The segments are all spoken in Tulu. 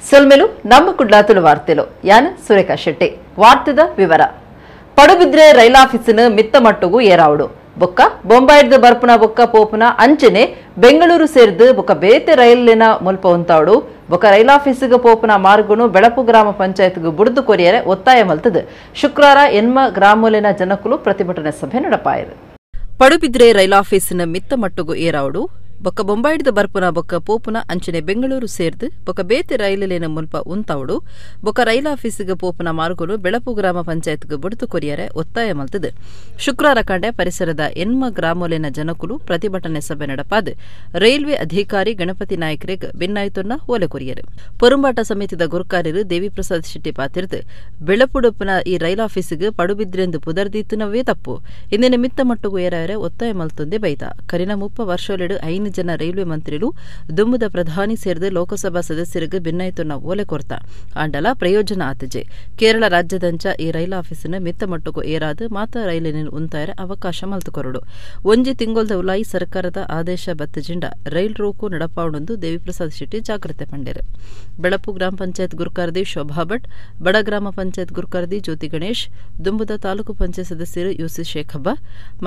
ಸೊಲ್ಮೆಲು ನಮ್ಮ ಕುಡ್ಲ ತುಳು ವಾರ್ತೆಲು ಯಾನ್ ಸುರೇಖಾ ಶೆಟ್ಟಿ. ವಾರ್ತೆದ ವಿವರ. ಪಡುಬಿದ್ರೆ ರೈಲಾಫೀಸಿನ ಮಿತ್ತ ಮಟ್ಟುಗು ಏರಾವುಡು ಬೊಕ್ಕ ಬೊಂಬಾಯಿಡ್ದು ಬರ್ಪುನ ಬೊಕ್ಕ ಪೋಪುನ ಅಂಚನೆ ಬೆಂಗಳೂರು ಸೇರ್ದು ಬೊಕ್ಕ ಬೇತೆ ರೈಲಿನ ಮುಲ್ಪ ಉಂತಾವುಡು ಬೊಕ್ಕ ರೈಲಾಫೀಸಿಗೆ ಪೋಪುನ ಮಾರ್ಗನು ಬೆಳಪು ಗ್ರಾಮ ಪಂಚಾಯತ್ಗೆ ಬುಡ್ದು ಕೊರಿಯರೆ ಒತ್ತಾಯ ಮಲ್ತದು ಶುಕ್ರವಾರ ಎನ್ಮ ಗ್ರಾಮಲಿನ ಜನಕುಲು ಪ್ರತಿಭಟನೆ ಸಭೆ ನಡಪಾಯರು. ಪಡುಬಿದ್ರೆ ರೈಲಾಫೀಸಿನ ಮಿತ್ತ ಮಟ್ಟುಗು ಏರಾವುಡು ಬೊಕ್ಕ ಬೊಂಬಾಯಿಡ್ದು ಬರ್ಪುನ ಬೊಕ್ಕ ಪೋಪುನ ಅಂಚನೆ ಬೆಂಗಳೂರು ಸೇರ್ದು ಬೊಕ್ಕ ಬೇತೆ ರೈಲಿನ ಮುಲ್ಪ ಉಂತಾವುಡು ಬೊಕ್ಕ ರೈಲಾಫೀಸಿಗೆ ಪೋಪುನ ಮಾರ್ಗನು ಬೆಳಪು ಗ್ರಾಮ ಪಂಚಾಯತ್ಗೆ ಬುಡ್ದು ಕೊರಿಯರೆ ಒತ್ತಾಯ ಮಲ್ತದು ಶುಕ್ರವಾರ ಕಂಡೆ ಪರಿಸರದ ಎನ್ಮ ಗ್ರಾಮಲಿನ ಜನಕುಲು ಪ್ರತಿಭಟನೆ ಸಭೆ ನಡಪಾದು ರೈಲ್ವೆ ಅಧಿಕಾರಿ ಗಣಪತಿ ನಾಯಕರಿಗೆ ಬಿನ್ನಾಯ್ತೊನ್ನ ಓಲೆ ಕೊರಿಯರು. ಪೊರುಂಬಾಟ ಸಮಿತಿದ ಗುರುಕಾರ್ಯರು ದೇವಿಪ್ರಸಾದ್ ಶೆಟ್ಟಿ ಪಾತಿರ್ದು ಬೆಳಪುಡುಪುನ ಈ ರೈಲಾಫೀಸಿಗೆ ಪಡುಬಿದ್ರೆಂದು ಪುದರ್ದೀತನವೇ ತಪ್ಪು, ಇಂದಿನ ಮಿತ್ತ ಮಟ್ಟುಗು ಏರಾಯರೆ ಒತ್ತಾಯ ಮಲ್ತೊಂದೇ ಬೈತ. ಕರಿನ 30 ವರ್ಷಲೆಡು 5 ಜನ ರೈಲ್ವೆ ಮಂತ್ರಿಲು ದುಮ್ಮದ ಪ್ರಧಾನಿ ಸೇರಿದ ಲೋಕಸಭಾ ಸದಸ್ಯರಿಗೆ ಬಿನ್ನಾಯ್ತೊನ್ನ ಓಲೆ ಕೊರ್ತ ಆಂಡಲ ಪ್ರಯೋಜನ ಆತಜೆ. ಕೇರಳ ರಾಜ್ಯದಂಚ ಈ ರೈಲ್ ಆಫೀಸಿನ ಮಿತ್ತ ಮಟ್ಟಕ್ಕೂ ಏರಾದ ಮಾತಾ ರೈಲಿನ ಉಂತಾಯರ ಅವಕಾಶ ಮಲ್ತುಕೊರಡು. ಒಂಜಿ ತಿಂಗೊಲ್ದ ಉಲಾಯಿ ಸರ್ಕಾರದ ಆದೇಶ ಬತ್ತಜಿಂಡ ರೈಲ್ ರೋಕು ನಡಪಾವಣೊಂದು ದೇವಿಪ್ರಸಾದ್ ಶೆಟ್ಟಿ ಜಾಗ್ರತೆ ಪಂಡೆರು. ಬೆಳಪು ಗ್ರಾಮ ಪಂಚಾಯತ್ ಗುರುಕಾರ್ದಿ ಶೋಭಾ ಭಟ್, ಬಡ ಗ್ರಾಮ ಪಂಚಾಯತ್ ಗುರುಕಾರ್ದಿ ಜ್ಯೋತಿ ಗಣೇಶ್, ದುಂಬದ ತಾಲೂಕು ಪಂಚಾಯತ್ ಸದಸ್ಯರು U C Shekabba,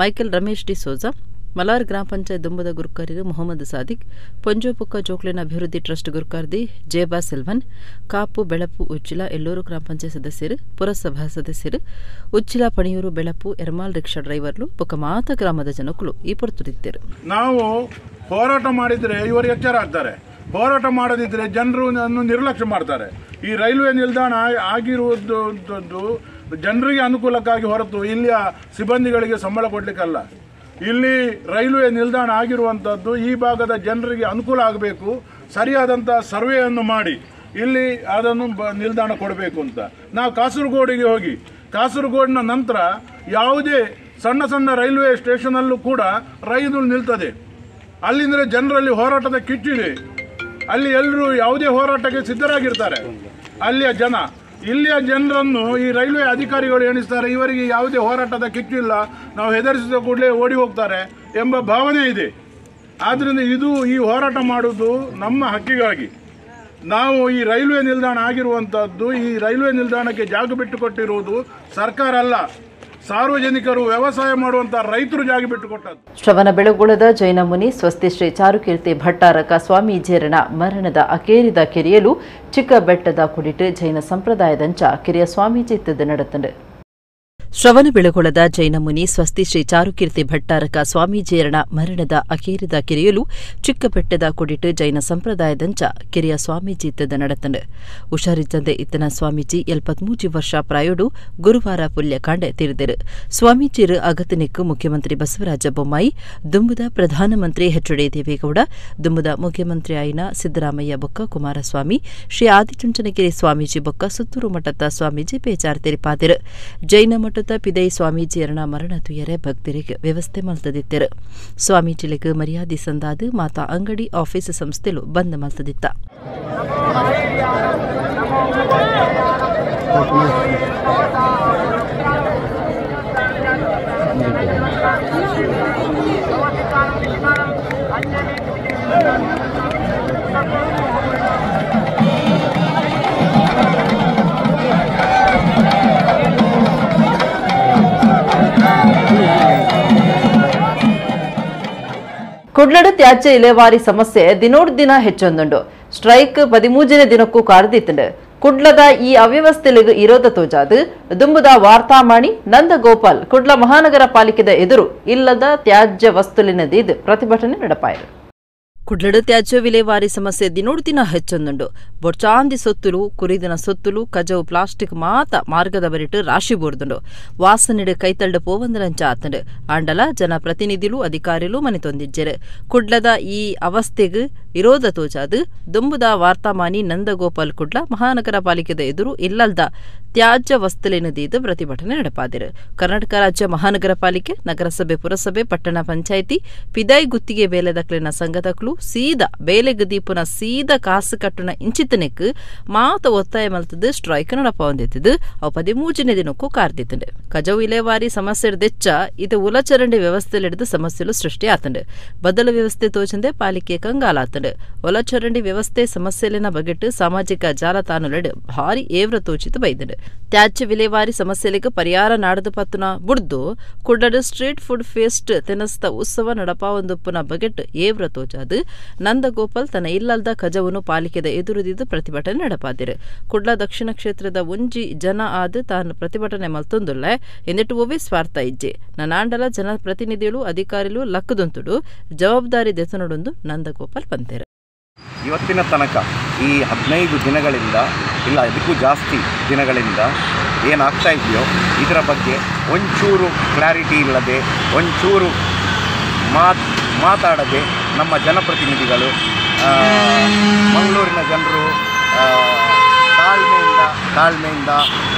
Michael Ramesh D Souza, Malar ಗ್ರಾಮ ಪಂಚಾಯತ್ ದುಂಬದ ಗುರುಕಾರ್ಯರು ಮೊಹಮ್ಮದ್ ಸಾದಿಕ್, ಪೊಂಜೋಪುಕ್ಕ ಜೋಕ್ಲಿನ ಅಭಿವೃದ್ಧಿ ಟ್ರಸ್ಟ್ ಗುರುಕಾರ್ದಿ ಜೇಬಾ ಸೆಲ್ವನ್, ಕಾಪು ಬೆಳಪು ಉಚ್ಚಿಲ ಎಲ್ಲೂರು ಗ್ರಾಮ ಪಂಚಾಯತ್ ಸದಸ್ಯರು, ಪುರಸಭಾ ಸದಸ್ಯರು, ಉಚ್ಚಿಲ ಪಣಿಯೂರು ಬೆಳಪು ಎರ್ಮಾಲ್ ರಿಕ್ಷಾ ಡ್ರೈವರ್ಲು ಬೊಕ್ಕ ಮಾತ ಗ್ರಾಮದ ಜನಕುಲು ಈ ಪೊರ್ತುದಿದ್ದರು. ನಾವು ಹೋರಾಟ ಮಾಡಿದ್ರೆ ಇವರು ಎಚ್ಚರ ಆಗ್ತಾರೆ, ಹೋರಾಟ ಮಾಡದಿದ್ರೆ ಜನರು ನಿರ್ಲಕ್ಷ್ಯ ಮಾಡ್ತಾರೆ. ಈ ರೈಲ್ವೆ ನಿಲ್ದಾಣ ಆಗಿರುವುದು ಜನರಿಗೆ ಅನುಕೂಲಕ್ಕಾಗಿ ಹೊರತು ಇಲ್ಲಿಯ ಸಿಬ್ಬಂದಿಗಳಿಗೆ ಸಂಬಳ ಕೊಡಲಿಕ್ಕಲ್ಲ. ಇಲ್ಲಿ ರೈಲ್ವೆ ನಿಲ್ದಾಣ ಆಗಿರುವಂಥದ್ದು ಈ ಭಾಗದ ಜನರಿಗೆ ಅನುಕೂಲ ಆಗಬೇಕು, ಸರಿಯಾದಂಥ ಸರ್ವೆಯನ್ನು ಮಾಡಿ ಇಲ್ಲಿ ಅದನ್ನು ನಿಲ್ದಾಣ ಕೊಡಬೇಕು ಅಂತ. ನಾವು ಕಾಸರಗೋಡಿಗೆ ಹೋಗಿ ಕಾಸರಗೋಡಿನ ನಂತರ ಯಾವುದೇ ಸಣ್ಣ ಸಣ್ಣ ರೈಲ್ವೆ ಸ್ಟೇಷನಲ್ಲೂ ಕೂಡ ರೈಲು ನಿಲ್ತದೆ. ಅಲ್ಲಿಂದರೆ ಜನರಲ್ಲಿ ಹೋರಾಟದ ಕಿಚ್ಚಿದೆ. ಅಲ್ಲಿ ಎಲ್ಲರೂ ಯಾವುದೇ ಹೋರಾಟಕ್ಕೆ ಸಿದ್ಧರಾಗಿರ್ತಾರೆ ಅಲ್ಲಿಯ ಜನ. ಇಲ್ಲಿಯ ಜನರನ್ನು ಈ ರೈಲ್ವೆ ಅಧಿಕಾರಿಗಳು ಎಣಿಸ್ತಾರೆ, ಇವರಿಗೆ ಯಾವುದೇ ಹೋರಾಟದ ಕಿಚ್ಚಿಲ್ಲ, ನಾವು ಹೆದರಿಸಿದ ಕೂಡಲೇ ಓಡಿ ಹೋಗ್ತಾರೆ ಎಂಬ ಭಾವನೆ ಇದೆ. ಆದ್ದರಿಂದ ಇದು ಈ ಹೋರಾಟ ಮಾಡುವುದು ನಮ್ಮ ಹಕ್ಕಿಗಾಗಿ. ನಾವು ಈ ರೈಲ್ವೆ ನಿಲ್ದಾಣ ಆಗಿರುವಂಥದ್ದು, ಈ ರೈಲ್ವೆ ನಿಲ್ದಾಣಕ್ಕೆ ಜಾಗ ಬಿಟ್ಟುಕೊಟ್ಟಿರುವುದು ಸರ್ಕಾರ ಅಲ್ಲ, ಸಾರ್ವಜನಿಕರು, ವ್ಯವಸಾಯ ಮಾಡುವಂತಹ ರೈತರು ಜಾಗ ಬಿಟ್ಟುಕೊಟ್ಟದ್ದು. ಶ್ರವಣ ಬೆಳಗೊಳದ ಜೈನ ಮುನಿ ಸ್ವಸ್ತಿ ಶ್ರೀ ಚಾರುಕೀರ್ತಿ ಭಟ್ಟಾರಕ ಸ್ವಾಮೀಜಿಯರನ ಮರಣದ ಅಕೇರಿದ ಕೆರೆಯಲು ಚಿಕ್ಕ ಬೆಟ್ಟದ ಕುಡಿಟ್ಟು ಜೈನ ಸಂಪ್ರದಾಯದಂಚ ಕಿರಿಯ ಸ್ವಾಮೀಜಿ ಇತ್ತದ ನಡೆತಂಡು. ಶ್ರವಣ ಬೆಳಗೊಳದ ಜೈನ ಮುನಿ ಸ್ವಸ್ತಿ ಶ್ರೀ ಚಾರುಕೀರ್ತಿ ಭಟ್ಟಾರಕ ಸ್ವಾಮೀಜಿಯರನ ಮರಣದ ಅಕೇರಿದ ಕೆರೆಯಲು ಚಿಕ್ಕ ಬೆಟ್ಟದ ಕುಡಿಟ್ಟು ಜೈನ ಸಂಪ್ರದಾಯದಂಚ ಕಿರಿಯ ಸ್ವಾಮೀಜಿ ಇತ್ತದ ನಡೆತಂಡು. ಹುಷಾರಿದ್ದಂತೆ ಇತ್ತನ ಸ್ವಾಮೀಜಿ 73 ವರ್ಷ ಪ್ರಾಯೋಡು ಗುರುವಾರ ಪುಲ್ಯಕಾಂಡೆ ತೀರಿದರು. ಸ್ವಾಮೀಜಿಯರು ಅಗತನಿಕ್ಕು ಮುಖ್ಯಮಂತ್ರಿ ಬಸವರಾಜ ಬೊಮ್ಮಾಯಿ, ದುಂಬುದ ಪ್ರಧಾನಮಂತ್ರಿ ಎಚ್ ಡಿ ದೇವೇಗೌಡ, ದುಂಬುದ ಮುಖ್ಯಮಂತ್ರಿ ಆಯಿನ ಸಿದ್ದರಾಮಯ್ಯ ಬೊಕ್ಕ ಕುಮಾರಸ್ವಾಮಿ, ಶ್ರೀ ಆದಿಚುಂಚನಗಿರಿ ಸ್ವಾಮೀಜಿ ಬೊಕ್ಕ ಸುತ್ತೂರು ಮಠದ ಸ್ವಾಮೀಜಿ ಬೇಜಾರ್ ತೆರಿಪಾದರು. ಜೈನ ಮಠದ ಪಿದೈ ಸ್ವಾಮೀಜಿಯರನ ಮರಣ ತುಯರೆ ಭಕ್ತರಿಗೆ ವ್ಯವಸ್ಥೆ ಮಲ್ತದಿತ್ತರು. ಸ್ವಾಮೀಜಿಲಿಗೆ ಮರ್ಯಾದೆ ಸಂದಾದು ಮಾತಾ ಅಂಗಡಿ ಆಫೀಸ್ ಸಂಸ್ಥೆಲು ಬಂದ್ ಮಲ್ತದಿತ್ತ. ಕುಡ್ಲಡು ತ್ಯಾಜ್ಯ ಇಲೇವಾರಿ ಸಮಸ್ಯೆ ದಿನೋಡ್ ದಿನ ಹೆಚ್ಚೊಂದುಂಡು. ಸ್ಟ್ರೈಕ್ 13ನೇ ದಿನಕ್ಕೂ ಕಾರದಿತ್ತುಂಡು. ಕುಡ್ಲದ ಈ ಅವ್ಯವಸ್ಥೆಲಿಗೆ ಇರೋದ ತೋಜಾದು ದುಂಬುದ ವಾರ್ತಾಮಾಣಿ ನಂದಗೋಪಾಲ್ ಕುಡ್ಲ ಮಹಾನಗರ ಪಾಲಿಕೆದ ಎದುರು ಇಲ್ಲದ ತ್ಯಾಜ್ಯ ವಸ್ತುಲಿನದೀದು ಪ್ರತಿಭಟನೆ ನಡಪಾಯರು. ಕುಡ್ಲಡು ತ್ಯಾಜ್ಯ ವಿಲೇವಾರಿ ಸಮಸ್ಯೆ ದಿನೋಡ್ ದಿನ ಹೆಚ್ಚೊಂದುಂಡು. ಬೊಡ್ಚಾಂದಿ ಸೊತ್ತುಲು, ಕುರಿದಿನ ಸೊತ್ತುಲು, ಕಜವು ಪ್ಲಾಸ್ಟಿಕ್ ಮಾತ ಮಾರ್ಗದ ಬರಿಟು ರಾಶಿ ಬೋರ್ದುಂಡು. ವಾಸನಿಡು ಕೈತಲ್ಡು ಪೋವಂದರಂಚ ಆತಂಡು. ಆಂಡಲ ಜನಪ್ರತಿನಿಧಿಲು ಅಧಿಕಾರಿಲು ಮನೆ ತೊಂದಿಜ್ಜರು. ಕುಡ್ಲದ ಈ ಅವಸ್ಥೆಗೆ ಇರೋದ ತೋಜಾದು ದುಂಬುದ ವಾರ್ತಾಮಾನಿ ನಂದಗೋಪಾಲ್ ಕುಡ್ಲ ಮಹಾನಗರ ಪಾಲಿಕೆದ ಎದುರು ಇಲ್ಲಲ್ದ ತ್ಯಾಜ್ಯ ವಸ್ತುಲಿನದೀದು ಪ್ರತಿಭಟನೆ ನಡಪಾದಿರು. ಕರ್ನಾಟಕ ರಾಜ್ಯ ಮಹಾನಗರ ಪಾಲಿಕೆ, ನಗರಸಭೆ, ಪುರಸಭೆ, ಪಟ್ಟಣ ಪಂಚಾಯಿತಿ, ಪಿದಾಯಿ ಗುತ್ತಿಗೆ ಬೇಲೆದಕ್ಲಿನ ಸಂಘದಕ್ಲು, ಬೇಲೆದಕುಲು ಸೀದಾ ಬೇಲೆಗ್ ದೀಪುನ ಸೀದಾ ಕಾಸು ಕಟ್ಟುನ ಇಂಚಿತನೆಕ್ ಮಾತ ಒತ್ತಾಯ ಮಲ್ತದು ಸ್ಟ್ರೈಕ್ ನಡಪವಂದಿತ್ತದು ಅವು 13ನೇ ದಿನಕ್ಕೂ ಕಾರ್ದಿತ್ತುಂಡು. ಕಜವು ಇಲೇವಾರಿ ಸಮಸ್ಯೆ ದೆಚ್ಚ ಇದು ಉಲಚರಂಡಿ ವ್ಯವಸ್ಥೆಲೆಡ್ದು ಸಮಸ್ಯೆಲು ಸೃಷ್ಟಿ ಆತಂಡು. ಬದಲು ವ್ಯವಸ್ಥೆ ತೋಚಂದೆ ಪಾಲಿಕೆ ಕಂಗಾಲಾತಂಡು. ಒಲಚರಂಡಿ ವ್ಯವಸ್ಥೆ ಸಮಸ್ಯೆಲಿನ ಬಗೆಟ್ ಸಾಮಾಜಿಕ ಜಾಲತಾಣಲೆಡ್ ಭಾರಿ ಏವ್ರ ತೋಚಿತು ಬೈದಂಡು. ತ್ಯಾಜ್ಯ ವಿಲೇವಾರಿ ಸಮಸ್ಯೆಲಿಗೆ ಪರಿಹಾರ ನಾಡದು ಪತ್ತುನ ಬುಡ್ದು ಕುಡ್ಲಡ್ street food fest ತೆನಸ್ತ ಉತ್ಸವ ನಡಪಾವೊಂದುಪ್ಪುನ ಬಗೆಟ್ ಏವ್ರ ತೋಚಾದು ನಂದಗೋಪಾಲ್ ತನ್ನ ಇಲ್ಲಲ್ದ ಕಜವನ್ನು ಪಾಲಿಕೆದ ಎದುರುದಿದ್ದು ಪ್ರತಿಭಟನೆ ನಡಪಾದಿರು. ಕುಡ್ಲ ದಕ್ಷಿಣ ಕ್ಷೇತ್ರದ ಒಂಜಿ ಜನ ಆದ್ ತಾನು ಪ್ರತಿಭಟನೆ ಮಲ್ತೊಂದುಲ್ಲ ಎಂದಿಟ್ಟು ಒವ್ವೇ ಸ್ವಾರ್ಥ ಇಜ್ಜೆ ನನಾಂಡಲ ಜನಪ್ರತಿನಿಧಿಗಳು ಅಧಿಕಾರಿಗಳು ಲಕ್ಕದೊಂತುಡು ಜವಾಬ್ದಾರಿ ದೆತನೊಡೊಂದು ನಂದಗೋಪಾಲ್ ಪಂತೇರು. ಇವತ್ತಿನ ತನಕ ಈ 15 ದಿನಗಳಿಂದ ಇಲ್ಲ ಅದಕ್ಕೂ ಜಾಸ್ತಿ ದಿನಗಳಿಂದ ಏನಾಗ್ತಾ ಇದೆಯೋ ಇದರ ಬಗ್ಗೆ ಒಂಚೂರು ಕ್ಲಾರಿಟಿ ಇಲ್ಲದೆ ಒಂಚೂರು ಮಾತಾಡದೆ ನಮ್ಮ ಜನಪ್ರತಿನಿಧಿಗಳು ಮಂಗಳೂರಿನ ಜನರು ತಾಳ್ಮೆಯಿಂದ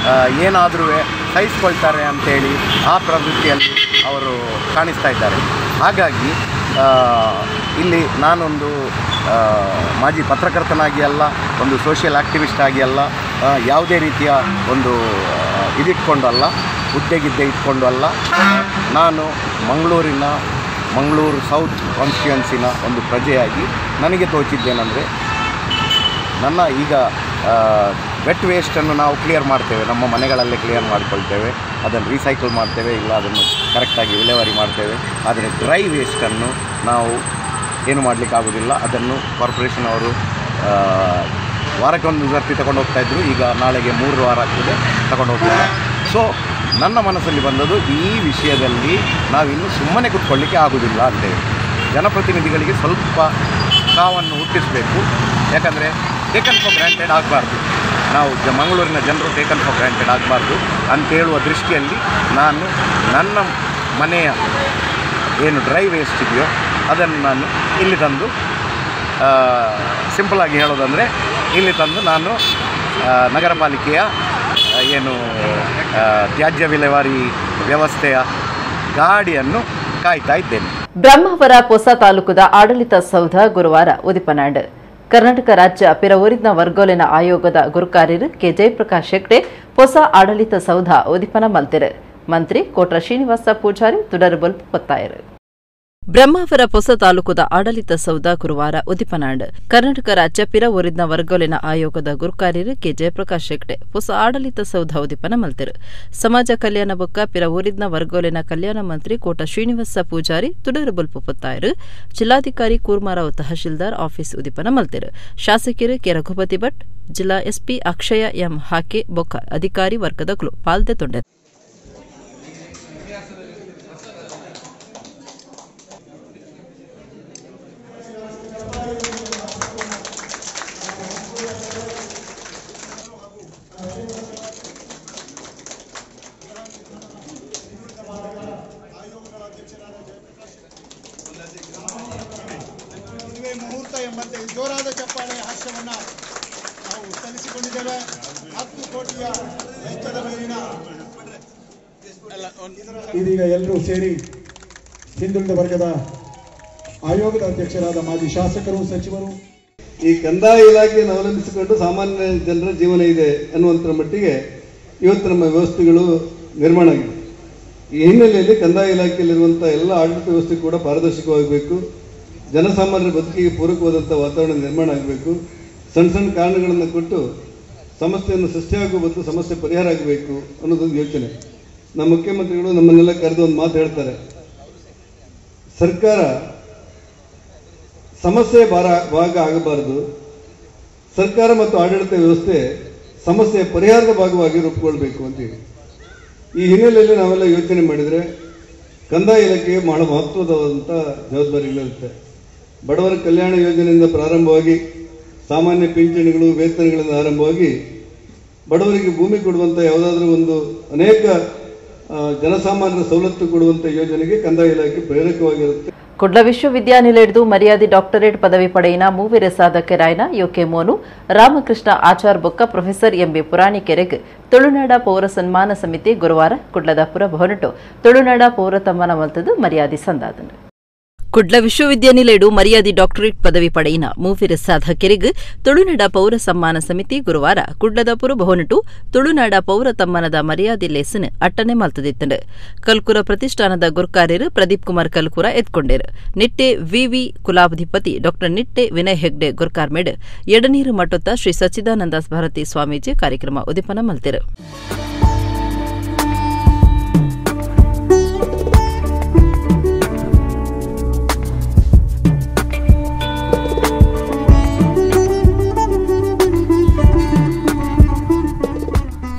ಏನಾದರೂ ಸಹಿಸ್ಕೊಳ್ತಾರೆ ಅಂಥೇಳಿ ಆ ಪ್ರವೃತ್ತಿಯಲ್ಲಿ ಅವರು ಕಾಣಿಸ್ತಾ ಇದ್ದಾರೆ. ಹಾಗಾಗಿ ಇಲ್ಲಿ ನಾನೊಂದು ಮಾಜಿ ಪತ್ರಕರ್ತನಾಗಿ ಅಲ್ಲ, ಒಂದು ಸೋಷಿಯಲ್ ಆ್ಯಕ್ಟಿವಿಸ್ಟ್ ಆಗಿ ಅಲ್ಲ, ಯಾವುದೇ ರೀತಿಯ ಒಂದು ಇದಿಟ್ಕೊಂಡು ಅಲ್ಲ, ಹುದ್ದೆಗಿದ್ದೆ ಇಟ್ಕೊಂಡು ಅಲ್ಲ, ನಾನು ಮಂಗಳೂರು ಸೌತ್ ಕಾನ್ಸ್ಟಿಟ್ಯೂನ್ಸಿನ ಒಂದು ಪ್ರಜೆಯಾಗಿ ನನಗೆ ತೋಚಿದ್ದೇನೆಂದರೆ, ನನ್ನ ಈಗ ವೆಟ್ ವೇಸ್ಟನ್ನು ನಾವು ಕ್ಲಿಯರ್ ಮಾಡ್ತೇವೆ, ನಮ್ಮ ಮನೆಗಳಲ್ಲೇ ಕ್ಲಿಯರ್ ಮಾಡಿಕೊಳ್ತೇವೆ, ಅದನ್ನು ರೀಸೈಕಲ್ ಮಾಡ್ತೇವೆ, ಇಲ್ಲ ಅದನ್ನು ಕರೆಕ್ಟಾಗಿ ವಿಲೇವಾರಿ ಮಾಡ್ತೇವೆ. ಆದರೆ ಡ್ರೈ ವೇಸ್ಟನ್ನು ನಾವು ಏನು ಮಾಡಲಿಕ್ಕಾಗೋದಿಲ್ಲ. ಅದನ್ನು ಕಾರ್ಪೊರೇಷನ್ ಅವರು ವಾರಕ್ಕೊಂದು ಸರ್ತಿ ತಗೊಂಡು ಹೋಗ್ತಾಯಿದ್ರು, ಈಗ ನಾಳೆಗೆ 3 ವಾರ ಆಗ್ತದೆ ತಗೊಂಡು ಹೋಗ್ತಿಲ್ಲ. ಸೊ ನನ್ನ ಮನಸ್ಸಲ್ಲಿ ಬಂದದ್ದು ಈ ವಿಷಯದಲ್ಲಿ ನಾವಿನ್ನೂ ಸುಮ್ಮನೆ ಕೂತ್ಕೊಳ್ಳಿಕ್ಕೆ ಆಗೋದಿಲ್ಲ ಅಂತೇಳಿ ಜನಪ್ರತಿನಿಧಿಗಳಿಗೆ ಸ್ವಲ್ಪ ಕಾವನ್ನು ಹುಟ್ಟಿಸಬೇಕು. ಯಾಕಂದರೆ taken for granted ಆಗಬಾರ್ದು, ನಾವು ಮಂಗಳೂರಿನ ಜನರು taken for granted ಆಗಬಾರ್ದು ಅಂತೇಳುವ ದೃಷ್ಟಿಯಲ್ಲಿ ನಾನು ನನ್ನ ಮನೆಯ ಏನು ಡ್ರೈ ವೇಸ್ಟ್ ಇದೆಯೋ ಅದನ್ನು ನಾನು ಇಲ್ಲಿ ತಂದು, ಸಿಂಪಲಾಗಿ ಹೇಳೋದಂದರೆ ಇಲ್ಲಿ ತಂದು ನಾನು ನಗರ ಪಾಲಿಕೆಯ ಏನು ತ್ಯಾಜ್ಯ ವಿಲೇವಾರಿ ವ್ಯವಸ್ಥೆಯ ಗಾಡಿಯನ್ನು ಕಾಯ್ತಾ ಇದ್ದೇನೆ. ಬ್ರಹ್ಮಾವರ ಪೊಸ ತಾಲೂಕುದ ಆಡಳಿತ ಸೌಧ ಗುರುವಾರ ಉದಿಪನಾಂಡ್. ಕರ್ನಾಟಕ ರಾಜ್ಯ ಪಿರವೂರಿನ ವರ್ಗೋಲಿನ ಆಯೋಗದ ಗುರುಕಾರ್ಯರು ಕೆ ಜಯಪ್ರಕಾಶ್ ಹೆಗ್ಡೆ ಹೊಸ ಆಡಳಿತ ಸೌಧ ಉದಿಪನ ಮಲ್ತಿರು. ಮಂತ್ರಿ ಕೋಟ ಶ್ರೀನಿವಾಸ ಪೂಜಾರಿ ತುಡರು ಬಲ್ಪು ಪತ್ತಾಯರು. ಬ್ರಹ್ಮಾವರ ಪೊಸ ತಾಲೂಕುದ ಆಡಳಿತ ಸೌಧ ಗುರುವಾರ ಉದಿಪನಾಂಡ್. ಕರ್ನಾಟಕ ರಾಜ್ಯ ಪಿರವೂರಿನ ವರ್ಗೋಲಿನ ಆಯೋಗದ ಗುರುಕಾರ್ಯರು ಕೆ ಜಯಪ್ರಕಾಶ್ ಹೆಗ್ಡೆ ಹೊಸ ಆಡಳಿತ ಸೌಧ ಉದಿಪನ ಮಲ್ತಿರು. ಸಮಾಜ ಕಲ್ಯಾಣ ಬೊಕ್ಕ ಪಿರವೂರಿನ ವರ್ಗೋಲಿನ ಕಲ್ಯಾಣ ಮಂತ್ರಿ ಕೋಟ ಶ್ರೀನಿವಾಸ ಪೂಜಾರಿ ತುಡರು ಬಲ್ಪು ಪತ್ತಾಯರು. ಜಿಲ್ಲಾಧಿಕಾರಿ ಕೂರ್ಮಾರಾವ್ ತಹಶೀಲ್ದಾರ್ ಆಫೀಸ್ ಉದಿಪನ ಮಲ್ತಿರು. ಶಾಸಕರು ಕೆ ರಘುಪತಿ ಭಟ್, ಜಿಲ್ಲಾ ಎಸ್ಪಿ ಅಕ್ಷಯ ಎಂ ಹಾಕೆ ಬೊಕ್ಕ ಅಧಿಕಾರಿ ವರ್ಗದಕುಲು ಪಾಲ್ದೆ ತೊಂಡೆ. ಮುಹೂರ್ತ ಎಂಬಂತೆ ಜೋರಾದ ಚಪ್ಪಾಳೆ ಹಾಸ್ಯವನ್ನು ನಾವು ಸಲ್ಲಿಸಿಕೊಂಡಿದ್ದೇವೆ. 10 ಕೋಟಿಯ ವೆಚ್ಚದ ಮೇಲಿನ ಇದೀಗ ಎಲ್ಲರೂ ಸೇರಿ ಹಿಂದುಳಿದ ವರ್ಗದ ಆಯೋಗದ ಅಧ್ಯಕ್ಷರಾದ ಮಾಜಿ ಶಾಸಕರು, ಸಚಿವರು, ಈ ಕಂದಾಯ ಇಲಾಖೆಯನ್ನು ಅವಲಂಬಿಸಿಕೊಂಡು ಸಾಮಾನ್ಯ ಜನರ ಜೀವನ ಇದೆ ಅನ್ನುವಂಥರ ಮಟ್ಟಿಗೆ ಇವತ್ತು ನಮ್ಮ ವ್ಯವಸ್ಥೆಗಳು ನಿರ್ಮಾಣ ಆಗಿದೆ. ಈ ಹಿನ್ನೆಲೆಯಲ್ಲಿ ಕಂದಾಯ ಇಲಾಖೆಯಲ್ಲಿರುವಂಥ ಎಲ್ಲ ಆಡಳಿತ ವ್ಯವಸ್ಥೆ ಕೂಡ ಪಾರದರ್ಶಕವಾಗಬೇಕು, ಜನಸಾಮಾನ್ಯರ ಬದುಕಿಗೆ ಪೂರಕವಾದಂಥ ವಾತಾವರಣ ನಿರ್ಮಾಣ ಆಗಬೇಕು, ಸಣ್ಣ ಸಣ್ಣ ಕಾರಣಗಳನ್ನು ಕೊಟ್ಟು ಸಮಸ್ಯೆಯನ್ನು ಸೃಷ್ಟಿಯಾಗುವ ಬದಲು ಸಮಸ್ಯೆ ಪರಿಹಾರ ಆಗಬೇಕು ಅನ್ನೋದೊಂದು ಯೋಚನೆ. ನಮ್ಮ ಮುಖ್ಯಮಂತ್ರಿಗಳು ನಮ್ಮನ್ನೆಲ್ಲ ಕರೆದು ಒಂದು ಮಾತು ಹೇಳ್ತಾರೆ, ಸರ್ಕಾರ ಸಮಸ್ಯೆ ಭಾಗ ಆಗಬಾರದು, ಸರ್ಕಾರ ಮತ್ತು ಆಡಳಿತ ವ್ಯವಸ್ಥೆ ಸಮಸ್ಯೆಯ ಪರಿಹಾರದ ಭಾಗವಾಗಿ ರೂಪುಗೊಳ್ಳಬೇಕು ಅಂತೇಳಿ. ಈ ಹಿನ್ನೆಲೆಯಲ್ಲಿ ನಾವೆಲ್ಲ ಯೋಚನೆ ಮಾಡಿದರೆ ಕಂದಾಯ ಇಲಾಖೆಗೆ ಬಹಳ ಮಹತ್ವದವಾದಂಥ ಜವಾಬ್ದಾರಿಗಳಿರುತ್ತೆ. ಬಡವರ ಕಲ್ಯಾಣ ಯೋಜನೆಯಿಂದ ಪ್ರಾರಂಭವಾಗಿ ಸಾಮಾನ್ಯ ಪಿಂಚಣಿಗಳು, ವೇತನಗಳಿಂದ ಆರಂಭವಾಗಿ ಬಡವರಿಗೆ ಭೂಮಿ ಕೊಡುವಂಥ ಯಾವುದಾದ್ರೂ ಒಂದು ಅನೇಕ ಜನಸಾಮಾನ್ಯರ ಸವಲತ್ತು ಕೊಡುವಂಥ ಯೋಜನೆಗೆ ಕಂದಾಯ ಇಲಾಖೆ ಪ್ರೇರಕವಾಗಿರುತ್ತೆ. ಕುಡ್ಲ ವಿಶ್ವವಿದ್ಯಾನಿಲಯದ ಮರ್ಯಾದೆ ಡಾಕ್ಟರೇಟ್ ಪದವಿ ಪಡೆಯಿನ ಮೂವೆರೆ ಸಾಧಕರಾಯನ ಯುಕೆ ಮೋನು, ರಾಮಕೃಷ್ಣ ಆಚಾರ್ ಬೊಕ್ಕ, ಪ್ರೊಫೆಸರ್ ಎಂಬಿ ಪುರಾಣಿಕೆರೆಗ್ ತುಳುನಾಡ ಪೌರ ಸನ್ಮಾನ ಸಮಿತಿ ಗುರುವಾರ ಕುಡ್ಲದ ಪುರಭವನಟು ತುಳುನಾಡ ಪೌರ ತಮ್ಮನ ಮಲ್ತದು ಮರ್ಯಾದೆ ಸಂದಾದನು. Kudla ವಿಶ್ವವಿದ್ಯಾನಿಲಯಡು ಮರ್ಯಾದಿ ಡಾಕ್ಟರೇಟ್ ಪದವಿ ಪಡೆಯಿನ ಮೂವಿರ ಸಾಧಕರಿಗೆ ತುಳುನಾಡ ಪೌರ ಸಮ್ಮಾನ ಸಮಿತಿ ಗುರುವಾರ ಕುಡ್ಲದ ಪುರಭವನಟು ತುಳುನಾಡ ಪೌರ ತಮ್ಮನದ ಮರ್ಯಾದೆ ಲೇಸನ್ ಅಟ್ಟನೆ ಮಲ್ತದಿತ್ತಂಡು. ಕಲ್ಕುರ ಪ್ರತಿಷ್ಠಾನದ ಗುರ್ಕಾರ್ಯರು ಪ್ರದೀಪ್ ಕುಮಾರ್ ಕಲ್ಕುರ ಎತ್ಕೊಂಡೇರು. ನಿಟ್ಟೆ ವಿವಿ ಕುಲಾಧಿಪತಿ ಡಾ ನಿಟ್ಟೆ ವಿನಯ್ ಹೆಗ್ಡೆ ಗುರ್ಕಾರ್ಮೇಡ್ ಎಡನೀರು ಮಟ್ಟೊತ್ತ ಶ್ರೀ ಸಚ್ಚಿದಾನಂದ ಭಾರತಿ ಸ್ವಾಮೀಜಿ ಕಾರ್ಯಕ್ರಮ ಉದಿಪನ ಮಲ್ತೆರು.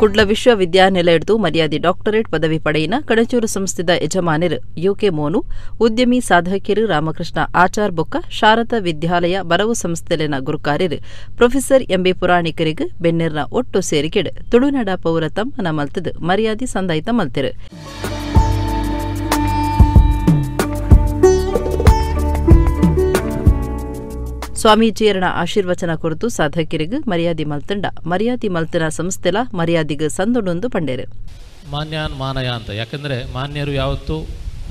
ಕುಡ್ಲ ವಿಶ್ವವಿದ್ಯಾನಿಲಯದ್ದು ಮರ್ಯಾದೆ ಡಾಕ್ಟರೇಟ್ ಪದವಿ ಪಡೆಯಿನ ಕಣಚೂರು ಸಂಸ್ಥೆದ ಯಜಮಾನರು ಯುಕೆ ಮೋನು, ಉದ್ಯಮಿ ಸಾಧಕಿಯರು ರಾಮಕೃಷ್ಣ ಆಚಾರ್ ಬೊಕ್ಕ, ಶಾರದಾ ವಿದ್ಯಾಲಯ ಬರವು ಸಂಸ್ಥೆಲಿನ ಗುರುಕಾರ್ಯರು ಪ್ರೊಫೆಸರ್ ಎಂಬಿ ಪುರಾಣಿಕರಿಗೆ ಬೆನ್ನೆರ್ನ ಒಟ್ಟು ಸೇರಿಕೆಡ್ ತುಳುನಾಡ ಪೌರ ತಮ್ಮನ ಮಲ್ತದು ಮರ್ಯಾದೆ ಸಂದಾಯಿತ ಮಲ್ತೆರು. ಸ್ವಾಮೀಜಿಯರಣ ಆಶೀರ್ವಚನ ಕುರಿತು ಸಾಧಕರಿಗೆ ಮರ್ಯಾದೆ ಮಲ್ತಂಡ ಮರ್ಯಾದೆ ಮಲ್ತನ ಸಂಸ್ಥೆಲ ಮರ್ಯಾದೆಗೆ ಸಂದೊಡೊಂದು ಪಂಡೇರು. ಮಾನ್ಯಾನ್ ಮಾನಯ ಅಂತ, ಯಾಕೆಂದರೆ ಮಾನ್ಯರು ಯಾವತ್ತೂ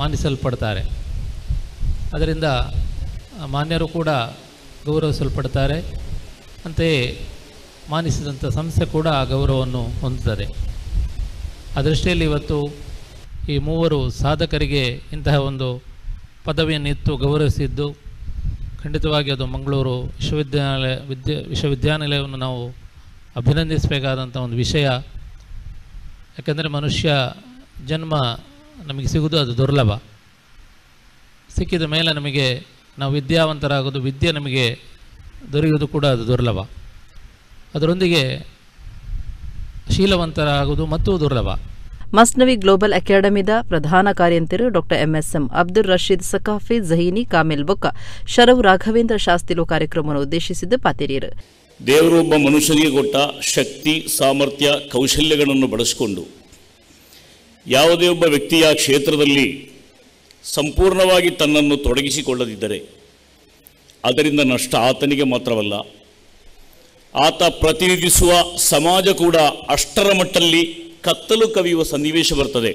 ಮಾನಿಸಲ್ಪಡ್ತಾರೆ, ಅದರಿಂದ ಮಾನ್ಯರು ಕೂಡ ಗೌರವಿಸಲ್ಪಡ್ತಾರೆ. ಅಂತೆಯೇ ಮಾನಿಸಿದಂಥ ಸಂಸ್ಥೆ ಕೂಡ ಆ ಗೌರವವನ್ನು ಹೊಂದುತ್ತದೆ. ಆ ದೃಷ್ಟಿಯಲ್ಲಿ ಇವತ್ತು ಈ ಮೂವರು ಸಾಧಕರಿಗೆ ಇಂತಹ ಒಂದು ಪದವಿಯನ್ನು ಇತ್ತು ಗೌರವಿಸಿದ್ದು ಖಂಡಿತವಾಗಿ ಅದು ಮಂಗಳೂರು ವಿಶ್ವವಿದ್ಯಾನಿಲಯವನ್ನು ನಾವು ಅಭಿನಂದಿಸಬೇಕಾದಂಥ ಒಂದು ವಿಷಯ. ಯಾಕೆಂದರೆ ಮನುಷ್ಯ ಜನ್ಮ ನಮಗೆ ಸಿಗುವುದು ಅದು ದುರ್ಲಭ. ಸಿಕ್ಕಿದ ಮೇಲೆ ನಮಗೆ ನಾವು ವಿದ್ಯಾವಂತರಾಗೋದು, ವಿದ್ಯೆ ನಮಗೆ ದೊರೆಯುವುದು ಕೂಡ ಅದು ದುರ್ಲಭ. ಅದರೊಂದಿಗೆ ಶೀಲವಂತರಾಗುವುದು ಮತ್ತೂ ದುರ್ಲಭ. ಮಸ್ನವಿ ಗ್ಲೋಬಲ್ ಅಕಾಡೆಮಿದ ಪ್ರಧಾನ ಕಾರ್ಯಂತರು ಡಾ ಎಂಎಸ್ಎಂ ಅಬ್ದುಲ್ ರಶೀದ್ ಸಕಾಫಿ ಜಹೀನಿ ಕಾಮಿಲ್ ಬೊಕ್ಕ ಶರವು ರಾಘವೇಂದ್ರ ಶಾಸ್ತಿಲು ಕಾರ್ಯಕ್ರಮವನ್ನು ಉದ್ದೇಶಿಸಿದ್ದು ಪಾತಿರಿಯರು. ದೇವರು ಒಬ್ಬ ಮನುಷ್ಯನಿಗೆ ಕೊಟ್ಟ ಶಕ್ತಿ, ಸಾಮರ್ಥ್ಯ, ಕೌಶಲ್ಯಗಳನ್ನು ಬಳಸಿಕೊಂಡು ಯಾವುದೇ ಒಬ್ಬ ವ್ಯಕ್ತಿಯ ಕ್ಷೇತ್ರದಲ್ಲಿ ಸಂಪೂರ್ಣವಾಗಿ ತನ್ನನ್ನು ತೊಡಗಿಸಿಕೊಳ್ಳದಿದ್ದರೆ ಅದರಿಂದ ನಷ್ಟ ಆತನಿಗೆ ಮಾತ್ರವಲ್ಲ, ಆತ ಪ್ರತಿನಿಧಿಸುವ ಸಮಾಜ ಕೂಡ ಅಷ್ಟರ ಮಟ್ಟಲ್ಲಿ ಕತ್ತಲು ಕವಿಯುವ ಸನ್ನಿವೇಶ ಬರ್ತದೆ.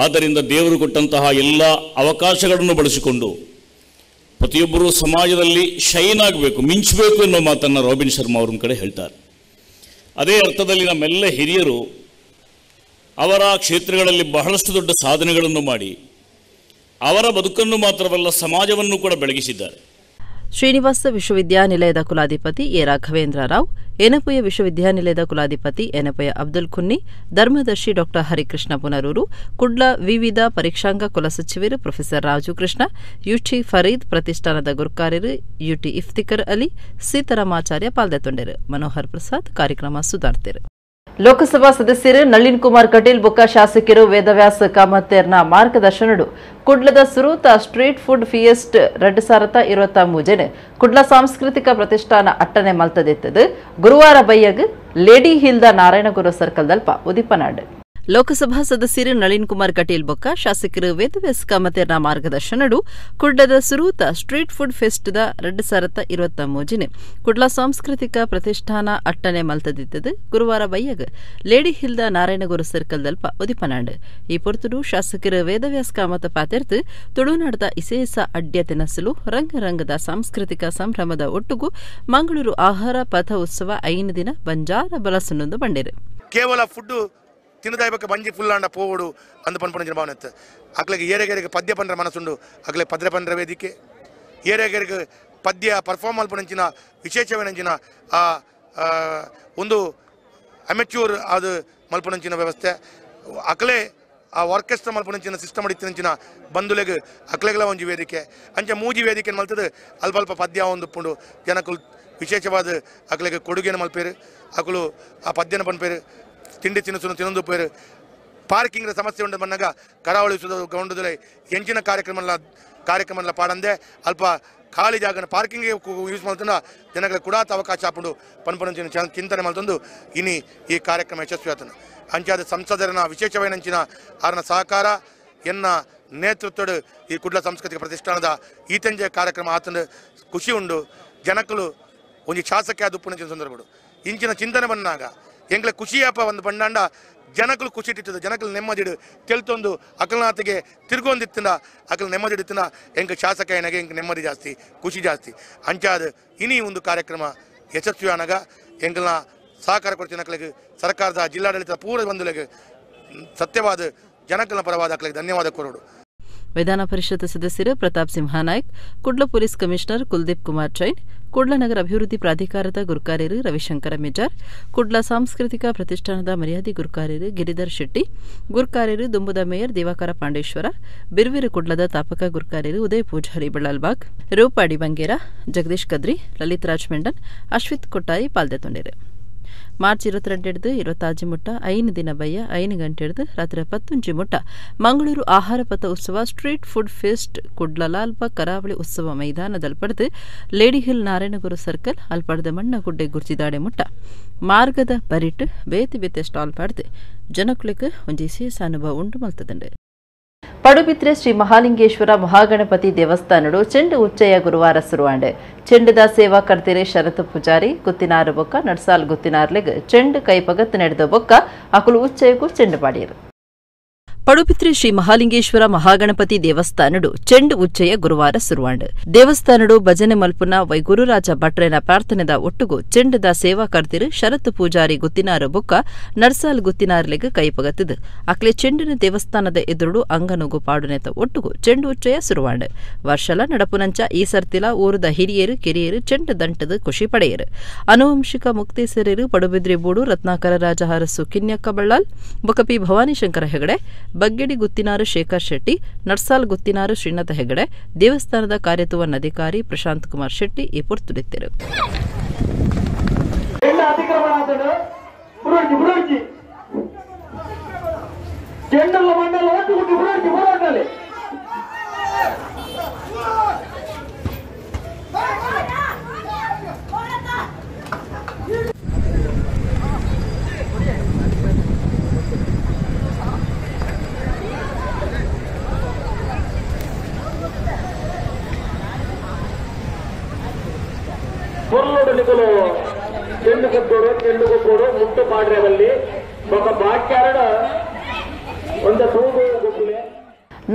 ಆದ್ದರಿಂದ ದೇವರು ಕೊಟ್ಟಂತಹ ಎಲ್ಲ ಅವಕಾಶಗಳನ್ನು ಬಳಸಿಕೊಂಡು ಪ್ರತಿಯೊಬ್ಬರೂ ಸಮಾಜದಲ್ಲಿ ಶೈನ್ ಆಗಬೇಕು, ಮಿಂಚಬೇಕು ಎನ್ನುವ ಮಾತನ್ನು ರಾಬಿನ್ ಶರ್ಮಾ ಅವ್ರ ಕಡೆ ಹೇಳ್ತಾರೆ. ಅದೇ ಅರ್ಥದಲ್ಲಿ ನಮ್ಮೆಲ್ಲ ಹಿರಿಯರು ಅವರ ಕ್ಷೇತ್ರಗಳಲ್ಲಿ ಬಹಳಷ್ಟು ದೊಡ್ಡ ಸಾಧನೆಗಳನ್ನು ಮಾಡಿ ಅವರ ಬದುಕನ್ನು ಮಾತ್ರವಲ್ಲ ಸಮಾಜವನ್ನು ಕೂಡ ಬೆಳಗಿಸಿದ್ದಾರೆ. ಶ್ರೀನಿವಾಸ ವಿಶ್ವವಿದ್ಯಾನಿಲಯದ ಕುಲಾಧಿಪತಿ ಎ ರಾಘವೇಂದ್ರ ರಾವ್, ಏನಪುಯ ವಿಶ್ವವಿದ್ಯಾನಿಲಯದ ಕುಲಾಧಿಪತಿ ಏನಪುಯ ಅಬ್ದುಲ್ ಖುನ್ನಿ, ಧರ್ಮದರ್ಶಿ ಡಾ ಹರಿಕೃಷ್ಣ ಪುನರೂರು, ಕುಡ್ಲ ವಿವಿಧ ಪರೀಕ್ಷಾಂಗ ಕುಲಸಚಿವರು ಪ್ರೊಫೆಸರ್ ರಾಜು ಕೃಷ್ಣ, ಯುಟಿ ಫರೀದ್ ಪ್ರತಿಷ್ಠಾನದ ಗುರುಕಾರ್ಯರು ಯುಟಿ ಇಫ್ತಿಕರ್ ಅಲಿ, ಸೀತಾರಾಮಾಚಾರ್ಯ ಪಾಲ್ದೆತೊಂಡರು. ಮನೋಹರ್ ಪ್ರಸಾದ್ ಕಾರ್ಯಕ್ರಮ ಸುಧಾರ್ತಿರು. ಲೋಕಸಭಾ ಸದಸ್ಯರು ನಳಿನ್ ಕುಮಾರ್ ಕಟೀಲ್ ಬೊಕ್ಕ ಶಾಸಕರು ವೇದವ್ಯಾಸ ಕಾಮತ್ತೇರ್ನ ಮಾರ್ಗದರ್ಶನಡು ಕುಡ್ಲದ ಸುರೂತ street food fiest 2023 Kudla ಸಾಂಸ್ಕೃತಿಕ ಪ್ರತಿಷ್ಠಾನ ಅಟ್ಟನೆ ಮಲ್ತದಿತ್ತದು. ಗುರುವಾರ ಬಯ್ಯಗ್ ಲೇಡಿ ಹಿಲ್ದ ನಾರಾಯಣಗುರು ಸರ್ಕಲ್ ದಲ್ಪ ಉದಿಪನಾಡ್. ಲೋಕಸಭಾ ಸದಸ್ಯರು ನಳಿನ್ ಕುಮಾರ್ ಕಟೀಲ್ ಬೊಕ್ಕ ಶಾಸಕರು ವೇದವ್ಯಾಸ ಕಾಮತ್ತೇರ್ನ ಮಾರ್ಗದರ್ಶನಡು ಕುಡ್ಲದ ಸುರೂತ street food fest the 2023 Kudla ಸಾಂಸ್ಕೃತಿಕ ಪ್ರತಿಷ್ಠಾನ ಅಟ್ಟನೆ ಮಲ್ತದಿತ್ತದು. ಗುರುವಾರ ಬಯ್ಯಗ್ ಲೇಡಿ ಹಿಲ್ದ ನಾರಾಯಣಗುರು ಸರ್ಕಲ್ ದಲ್ಪ ಉದಿಪನಾಂಡ್. ಈ ಪೊರ್ತುಡು ಶಾಸಕರು ವೇದವ್ಯಾಸ ಕಾಮತ ಪಾತೆರ್ತು ತುಳುನಾಡದ ಇಸೇಸ ಅಡ್ಯ ತಿನಸಲು ರಂಗರಂಗದ ಸಾಂಸ್ಕೃತಿಕ ಸಂಭ್ರಮದ ಒಟ್ಟುಗು ಮಂಗಳೂರು ಆಹಾರ ಪಥ ಉತ್ಸವ 5 ದಿನ ಬಂಜಾರ ಬಲಸನ್ನೊಂದು ಬಂಡೇರು. ಕೇವಲ ಫುಡ್ ತಿನ್ನದಾಯ್ಬೇಕು ಬಂಜಿ ಫುಲ್ ಅಂಡ ಪೋವಡು ಅಂದು ಪನ್ಪುನ ಭಾವನೆ ಇತ್ತು. ಅಕ್ಲೆಗೆ ಏರೆಗೆರೆಗೆ ಪದ್ಯ ಪಂಡ್ರ ಮನಸ್ಸುಂಡು, ಅಕ್ಲೆ ಪದ್ರ ಪಂಡ್ರ ವೇದಿಕೆ, ಏರೆಗೆರೆಗೆ ಪದ್ಯ ಪರ್ಫಾರ್ಮ್ ಮಲ್ಪುನಂಚಿನ ವಿಶೇಷವೇನಂಚಿನ ಆ ಒಂದು ಅಮೆಚ್ಯೂರ್ ಅದು ಮಲ್ಪುನಂಚಿನ ವ್ಯವಸ್ಥೆ, ಅಕ್ಲೆ ಆ ಆರ್ಕೆಸ್ಟ್ರಾ ಮಲ್ಪುನಂಚಿನ ಸಿಸ್ಟಮ್ ಅಡಿತಿನಂಚಿನ ಬಂಧುಲೆಗ್ ಅಕ್ಲೆಗಳ ಒಂಜಿ ವೇದಿಕೆ, ಅಂಚ ಮೂಜಿ ವೇದಿಕೆ ಮಲ್ತದ ಅಲ್ಪ ಅಲ್ಪ ಪದ್ಯ ಒಂದು ಪುಂಡು ಜನಕುಲು ವಿಶೇಷವಾದ ಅಕ್ಲೆಗೆ ಕೊಡುಗೆನ ಮಲ್ಪೇರು, ಅಕಲು ಆ ಪದ್ಯನ ಪನ್ಪೇರು, ತಿಂಡಿ ತಿನಿಸುನು ತಿನ್ನೊಂದು ಪೇರು. ಪಾರ್ಕಿಂಗ್ ಸಮಸ್ಯೆ ಉಂಡು ಬಂದಾಗ ಕರಾವಳಿ ಗೌಂಡದಲ್ಲಿ ಎಂಚಿನ ಕಾರ್ಯಕ್ರಮ ಪಾಡಂದೆ ಅಲ್ಪ ಖಾಲಿ ಜಾಗನ ಪಾರ್ಕಿಂಗ್ ಯೂಸ್ ಮಾಡ್ತಂದ ಜನಗಳ ಕುಡಾತ ಅವಕಾಶ ಆಪುಂಡು ಪನ್ಪನಂಚಿನ ಚಿಂತನೆ ಮಲ್ತೊಂದು ಇನಿ ಈ ಕಾರ್ಯಕ್ರಮ ಯಶಸ್ವಿ ಆತನು. ಅಂಚಾದ ಸಂಸದರನ ವಿಶೇಷವೇನಂಚಿನ ಆರನ ಸಹಕಾರ ಎನ್ನ ನೇತೃತ್ವದ ಈ ಕುಡ್ಲ ಸಾಂಸ್ಕೃತಿಕ ಪ್ರತಿಷ್ಠಾನದ ಈತಂಜೆ ಕಾರ್ಯಕ್ರಮ ಆತಂದು ಖುಷಿ ಉಂಡು. ಜನಕಲು ಒಂಜಿ ಶಾಸಕ ಉಪ್ಪುನಂಚಿನ ಸಂದರ್ಭಗಳು ಇಂಚಿನ ಚಿಂತನೆ ಬಂದಾಗ ಎಂಕ್ಲೆ ಖುಷಿಯಪ್ಪ ಒಂದು ಬಂಡಾಂಡ ಜನಕಲು ಖುಷಿ ಇಟ್ಟಿತ್ತು ಜನಕಲು ನೆಮ್ಮದಿಡು ತೆಲ್ತೊಂದು ಅಕಲ್ನಾಥಿಗೆ ತಿರ್ಗೊಂದಿತ್ತಿನ ಅಕಲ್ ನೆಮ್ಮದಿ ಇಡುತ್ತಿನ ಎಂಕ್ ಶಾಸಕ ಏನಾಗೆ ಎಂಕ್ ನೆಮ್ಮದಿ ಜಾಸ್ತಿ ಖುಷಿ ಜಾಸ್ತಿ ಅಂಚಾದ ಇನಿ ಒಂದು ಕಾರ್ಯಕ್ರಮ ಯಶಸ್ವಿ ಆನಾಗ ಎಂಕಲ್ನ ಸಹಕಾರ ಕೊಡ್ತೀನಿ ಅಕ್ಲಿಗೆ ಸರ್ಕಾರದ ಜಿಲ್ಲಾಡಳಿತ ಪೂರ ಬಂಧುಗಳಿಗೆ ಸತ್ಯವಾದ ಜನಕಲ್ನ ಪರವಾದ ಅಕ್ಲಿಗೆ ಧನ್ಯವಾದ ಕೊರೋಡು. ವಿಧಾನ ಪರಿಷತ್ ಸದಸ್ಯರು ಪ್ರತಾಪ್ ಸಿಂಹಾನಾಯ್ಕ್, ಕುಡ್ಲ ಪೊಲೀಸ್ ಕಮಿಷನರ್ ಕುಲ್ದೀಪ್ ಕುಮಾರ್ ಜೈನ್, ಕುಡ್ಲ ನಗರ ಅಭಿವೃದ್ಧಿ ಪ್ರಾಧಿಕಾರದ ಗುರುಕಾರ್ಯರು ರವಿಶಂಕರ ಮಿಜಾರ್, ಕುಡ್ಲ ಸಾಂಸ್ಕೃತಿಕ ಪ್ರತಿಷ್ಠಾನದ ಮರ್ಯಾದೆ ಗುರುಕಾರ್ಯರು ಗಿರಿಧರ್ ಶೆಟ್ಟಿ, ಗುರುಕಾರ್ಯರು ದುಂಬುದ ಮೇಯರ್ ದಿವಾಕರ ಪಾಂಡೇಶ್ವರ, ಬಿರ್ವಿರು ಕುಡ್ಲದ ತಾಪಕ ಗುರುಕಾರ್ಯರು ಉದಯ ಪೂಜಾರಿ ಬಳ್ಳಾಲ್ಬಾಗ್, ರೂಪಾಡಿ ಬಂಗೇರ, ಜಗದೀಶ್ ಕದ್ರಿ, ಲಲಿತ್ ರಾಜ್ ಮೆಂಡನ್, ಅಶ್ವಿತ್ ಕೊಟ್ಟಾರಿ ಪಾಲ್ದೆ. ಮಾರ್ಚ್ 22 25 ಮುಟ್ಟ 5 ದಿನ ಬಯ್ಯ 5 ಗಂಟೆ ಹಿಡಿದು ರಾತ್ರಿ 10 ಮುಟ್ಟ ಮಂಗಳೂರು ಆಹಾರ ಪಥ ಉತ್ಸವ street food fest Kudla Lalbagh ಕರಾವಳಿ ಉತ್ಸವ ಮೈದಾನದಲ್ಲಿ ಪಡೆದು ಲೇಡಿ ಹಿಲ್ ನಾರಾಯಣಗುರು ಸರ್ಕಲ್ ಅಲ್ಲಿ ಪಡೆದ ಮಣ್ಣಗುಡ್ಡೆ ಗುರ್ಜಿದಾಡೆ ಮುಟ್ಟ ಮಾರ್ಗದ ಬರಿಟ್ಟು ಬೇತೆ ಬೇತೆ ಸ್ಟಾಲ್ ಪಡೆದು ಜನಕುಲಿಗೆ ಒಂದು ವಿಶೇಷ ಅನುಭವ ಉಂಟು ಮಲ್ತದಂಡೆ. ಪಡುಬಿದ್ರೆ ಶ್ರೀ ಮಹಾಲಿಂಗೇಶ್ವರ ಮಹಾಗಣಪತಿ ದೇವಸ್ಥಾನಡು ಚೆಂಡು ಉಚ್ಚಯ ಗುರುವಾರ ಸುರುವಾಂಡೆ. ಚೆಂಡದ ಸೇವಾ ಕರ್ತಿರೆ ಶರತ್ ಪೂಜಾರಿ ಗುತ್ತಿನಾರು ಬೊಕ್ಕ ನಡ್ಸಾಲ್ ಗುತ್ತಿನಾರ್ಲೆಗ್ ಚೆಂಡು ಕೈಪಗತ್ ನಡೆದ ಬೊಕ್ಕ ಅಕುಲು ಉಚ್ಚಯಕ್ಕೂ ಚೆಂಡು ಪಾಡಿಯರು. ಪಡುಬಿತ್ರಿ ಶ್ರೀ ಮಹಾಲಿಂಗೇಶ್ವರ ಮಹಾಗಣಪತಿ ದೇವಸ್ಥಾನಡು ಚೆಂಡು ಉಚ್ಚಯ ಗುರುವಾರ ಸುರುವಾಂಡು. ದೇವಸ್ಥಾನಡು ಭಜನೆ ಮಲ್ಪುನ ವೈಗುರುರಾಜ ಭಟ್ರೆನ ಪ್ರಾರ್ಥನೆದ ಒಟ್ಟುಗು ಚೆಂಡದ ಸೇವಾ ಕರ್ತಿರು ಶರತ್ ಪೂಜಾರಿ ಗುತ್ತಿನಾರು ಬೊಕ್ಕ ನಡ್ಸಾಲ್ ಗುತ್ತಿನಾರ್ಲೆಗ್ ಕೈಪಗತ್ತದು ಅಕ್ಲೆ ಚೆಂಡಿನ ದೇವಸ್ಥಾನದ ಎದುರುಡು ಅಂಗನುಗು ಪಾಡುನೆತ ಒಟ್ಟುಗು ಚೆಂಡು ಉಚ್ಚಯ ಸುರುವಾಂಡು. ವರ್ಷಲ ನಡಪುನಂಚ ಈ ಸರ್ತಿಲ ಊರದ ಹಿರಿಯರು ಕಿರಿಯರು ಚೆಂಡು ದಂಟದ ಖುಷಿ ಪಡೆಯರು. ಅನುವಂಶಿಕ ಮುಕ್ತೇಸರರು ಪಡುಬಿದ್ರಿ ಬೂಡು ರತ್ನಾಕರ ರಾಜ ಹರಸು ಕಿನ್ಯಕ್ಕ ಬಳ್ಳಾಲ್ ಬೊಕಪಿ ಭವಾನಿಶಂಕರ ಹೆಗಡೆ, ಬಗ್ಗೆಡಿ ಗುತ್ತಿನಾರು ಶೇಖರ್ ಶೆಟ್ಟಿ, ನಡ್ಸಾಲ್ ಗುತ್ತಿನಾರು ಶ್ರೀನಾಥ ಹೆಗಡೆ, ದೇವಸ್ಥಾನದ ಕಾರ್ಯತುವನ್ ಅಧಿಕಾರಿ ಪ್ರಶಾಂತ್ ಕುಮಾರ್ ಶೆಟ್ಟಿ ಈ ಪೊರ್ತುಡಿದ್ದರು. ಚೆಂಡು ಕೊಟ್ಟೋಡು ಚೆಂಡು ಕೊಟ್ಟೋಡು ಮುಟ್ಟು ಪಾಡ್ರೆವಲ್ಲಿ ఒక ಬಾಕ್ಯಾರಡ ಒಂದು ತೂಗು ಗೊಬ್ಬುಲೆ.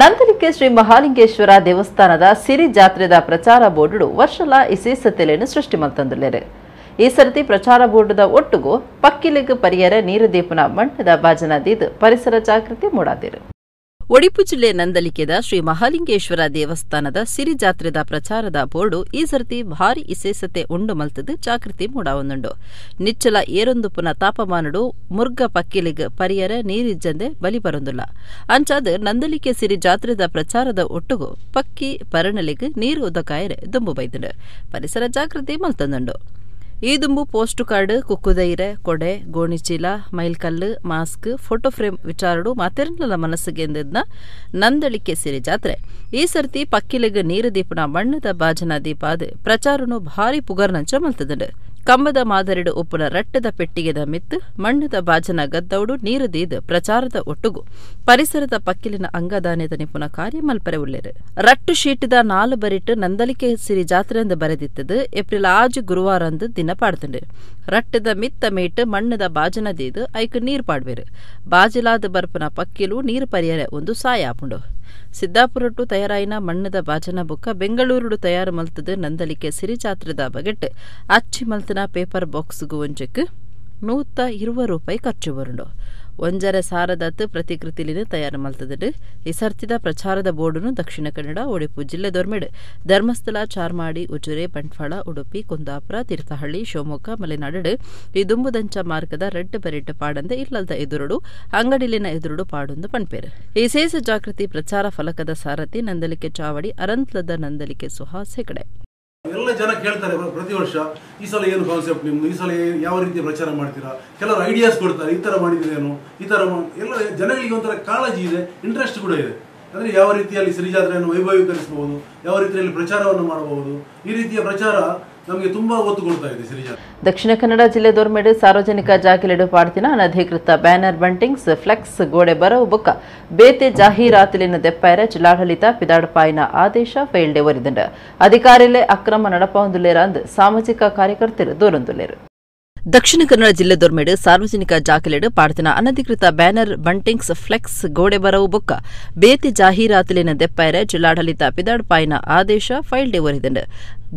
ನಂದಲಿಕೆ ಶ್ರೀ ಮಹಾಲಿಂಗೇಶ್ವರ ದೇವಸ್ಥಾನದ ಸಿರಿ ಜಾತ್ರೆದ ಪ್ರಚಾರ ಬೋರ್ಡು ವರ್ಷಲ ಇಸೇಸತೆಲೆಯನ್ನು ಸೃಷ್ಟಿ ಮಲ್ತಂದುಲ್ಲೇರು. ಈ ಸರ್ತಿ ಪ್ರಚಾರ ಬೋರ್ಡುದ ಒಟ್ಟುಗು ಪಕ್ಕಿಲಿಗ್ ಪರಿಯರ ನೀರು ದೀಪನ ಮಣ್ಣದ ಬಾಜನ ದೀದ್ ಪರಿಸರ ಜಾಗೃತಿ ಮೂಡಾದಿರು. ಒಡಿಪು ಜಿಲ್ಲೆ ನಂದಲಿಕೆದ ಶ್ರೀ ಮಹಾಲಿಂಗೇಶ್ವರ ದೇವಸ್ಥಾನದ ಸಿರಿ ಜಾತ್ರೆದ ಪ್ರಚಾರದ ಬೋರ್ಡು ಈ ಸರ್ತಿ ಭಾರಿ ಇಸೇಸತೆ ಉಂಡು ಮಲ್ತದು ಜಾಗೃತಿ ಮೂಡಾವೊಂದುಂಡು. ನಿಚ್ಚಲ ಏರೊಂದು ಪುನ ತಾಪಮಾನಡು ಮುರ್ಗ ಪಕ್ಕಿಲಿಗ್ ಪರಿಯರ ನೀರಿಜ್ಜಂದೆ ಬಲಿ ಬರೊಂದುಲ್ಲ. ಅಂಚಾದ ನಂದಲಿಕೆ ಸಿರಿ ಜಾತ್ರೆದ ಪ್ರಚಾರದ ಒಟ್ಟುಗು ಪಕ್ಕಿ ಪರಣಲಿಗ್ ನೀರು ಉದಕಾಯರೆ ದುಂಬು ಬೈದುಂಡು ಪರಿಸರ ಜಾಗೃತಿ ಮಲ್ತಂದುಂಡು. ಈ ದುಂಬು ಪೋಸ್ಟ್ ಕಾರ್ಡ್, ಕುಕ್ಕುದೈರೆ, ಕೊಡೆ, ಗೋಣಿಚೀಲ, ಮೈಲ್ಕಲ್ಲು, mask, photo frame ವಿಚಾರಡು ಮಾತೆರ್ನಲ ಮನಸ್ಸಿಗೆಂದದ್ನ ನಂದಳಿಕೆ ಸಿರಿ ಜಾತ್ರೆ ಈ ಸರ್ತಿ ಪಕ್ಕಿಲಿಗ್ ನೀರು ದೀಪನ ಮಣ್ಣದ ಬಾಜನ ದೀಪಾದ ಪ್ರಚಾರನು ಭಾರಿ ಪುಗರ್ನಂಚ ಮಲ್ತದಂಡು. ಕಂಬದ ಮಾದರಿಡು ಉಪ್ಪುನ ರಟ್ಟದ ಪೆಟ್ಟಿಗೆದ ಮಿತ್ತು ಮಣ್ಣದ ಬಾಜನ ಗದ್ದೌಡು ನೀರು ದೀದ್ ಪ್ರಚಾರದ ಒಟ್ಟುಗು ಪರಿಸರದ ಪಕ್ಕಿಲಿನ ಅಂಗದಾನದ ನಿಪುಣ ಕಾರ್ಯ ಮಲ್ಪರೆ ಉಲ್ಲೇರು. ರಟ್ಟು ಶೀಟದ 4 ಬರಿಟ್ಟು ನಂದಲಿಕೆ ಸಿರಿ ಜಾತ್ರೆಂದು ಬರೆದಿತ್ತದು ಏಪ್ರಿಲ್ 6 ಗುರುವಾರಂದು ದಿನ ಪಾಡ್ತಂಡು. ರಟ್ಟದ ಮಿತ್ತ ಮೇಟ್ ಮಣ್ಣದ ಬಾಜನ ದೀದ್ ಐಕ್ ನೀರು ಪಾಡ್ವೇರು. ಬಾಜಿಲಾದ ಬರ್ಪನ ಪಕ್ಕಿಲು ನೀರು ಪರಿಯರೆ ಒಂದು ಸಾಯ ಆಪುಂಡು. ಸಿದ್ದಾಪುರಟ್ಟು ತಯಾರಾಯಿನ ಮಣ್ಣದ ಬಾಜನ ಬುಕ್ಕ ಬೆಂಗಳೂರುಡು ತಯಾರು ಮಲ್ತದ ನಂದಲಿಕೆ ಸಿರಿ ಜಾತ್ರೆದ ಬಗೆಟ್ ಅಚ್ಚಿ ಮಲ್ತನ ಪೇಪರ್ ಬಾಕ್ಸ್ಗೂ ಒಂಜಕ್ಕೆ 120 ರೂಪಾಯಿ ಖರ್ಚು ಬರುಂಡು. 1.5 ಸಾರದತ್ತು ಪ್ರತಿಕೃತಿಲಿನ ತಯಾರು ಮಲ್ತದಡು. ಈ ಸರ್ತಿದ ಪ್ರಚಾರದ ಬೋರ್ಡುನು ದಕ್ಷಿಣ ಕನ್ನಡ, ಒಡಿಪು ಜಿಲ್ಲೆ ದೊರ್ಮೆಡು ಧರ್ಮಸ್ಥಳ, ಚಾರ್ಮಾಡಿ, ಉಜಿರೆ, ಬಂಟ್ವಾಳ, ಉಡುಪಿ, ಕುಂದಾಪುರ, ತೀರ್ಥಹಳ್ಳಿ, ಶಿವಮೊಗ್ಗ, ಮಲೆನಾಡು ಈ ದುಂಬುದಂಚ ಮಾರ್ಗದ ರೆಡ್ ಬರಿಟ್ಟು ಪಾಡಂದೆ ಇಲ್ಲದ ಎದುರುಡು ಅಂಗಡಿಲಿನ ಎದುರುಡು ಪಾಡೊಂದು ಪನ್ಪೇರು. ಈ ಸೇಸ ಜಾಗೃತಿ ಪ್ರಚಾರ ಫಲಕದ ಸಾರಥಿ ನಂದಲಿಕೆ ಚಾವಡಿ ಅರಂತ್ಲದ ನಂದಲಿಕೆ ಸುಹಾಸ್ ಹೆಗಡೆ. ಎಲ್ಲ ಜನ ಕೇಳ್ತಾರೆ ಪ್ರತಿ ವರ್ಷ, ಈ ಸಲ ಏನು ಕಾನ್ಸೆಪ್ಟ್ ನಿಮ್ದು, ಈ ಸಲ ಯಾವ ರೀತಿ ಪ್ರಚಾರ ಮಾಡ್ತೀರಾ, ಕೆಲವರು ಐಡಿಯಾಸ್ ಕೊಡ್ತಾರೆ, ಈ ಥರ ಮಾಡಿದ್ರೇನು, ಈ ಥರ ಎಲ್ಲ ಜನಗಳಿಗೆ ಒಂಥರ ಕಾಳಜಿ ಇದೆ, ಇಂಟ್ರೆಸ್ಟ್ ಕೂಡ ಇದೆ. ಅಂದರೆ ಯಾವ ರೀತಿಯಲ್ಲಿ ಸಿರಿಜಾತ್ರೆಯನ್ನು ವೈಭವೀಕರಿಸಬಹುದು, ಯಾವ ರೀತಿಯಲ್ಲಿ ಪ್ರಚಾರವನ್ನು ಮಾಡಬಹುದು, ಈ ರೀತಿಯ ಪ್ರಚಾರ ನಮಗೆ ತುಂಬಾ ಒತ್ತು ಕೊಡ್ತಾ ಇದೆ ಸಿರಿಜಾತ್ರೆ. ದಕ್ಷಿಣ ಕನ್ನಡ ಜಿಲ್ಲೆ ದೊರ್ಮೆಡು ಸಾರ್ವಜನಿಕ ಜಾಗಿಲೆಡು ಪಾಡ್ತಿನ ಅನಧಿಕೃತ ಬ್ಯಾನರ್ ಬಂಟಿಂಗ್ಸ್, ಫ್ಲೆಕ್ಸ್, ಗೋಡೆ ಬರವು ಬೊಕ್ಕ ಬೇತೆ ಜಾಹೀರಾತಿಲಿನ ದೆಪ್ಪಾಯರ ಜಿಲ್ಲಾಡಳಿತ ಪಿದಾಡಪಾಯಿನ ಆದೇಶ ಫೈಲ್ಡೆ ಒರಿದಂಡ. ಅಧಿಕಾರಿಲೇ ಅಕ್ರಮ ನಡಪೊಂದುಲ್ಲೇರ ಅಂದ್ ಸಾಮಾಜಿಕ ಕಾರ್ಯಕರ್ತರು ದೂರೊಂದುಲ್ಲೇರು. Dakshina Kannada ಜಿಲ್ಲೆ ದೊರ್ಮೆಡು ಸಾರ್ವಜನಿಕ ಜಾಕಲೆಡು ಪಾಡ್ತಿನ ಅನಧಿಕೃತ ಬ್ಯಾನರ್ ಬಂಟಿಂಗ್ಸ್ ಫ್ಲೆಕ್ಸ್ ಗೋಡೆ ಬರವು ಬೊಕ್ಕ ಬೇತಿ ಜಾಹೀರಾತುಲಿನ ದೆಪ್ಪಾಯರೆ ಜಿಲ್ಲಾಡಳಿತ ಪಿದಾಡ್ಪಾಯಿನ ಆದೇಶ ಫೈಲ್ ಡೆ ಒರಿದಂಡು.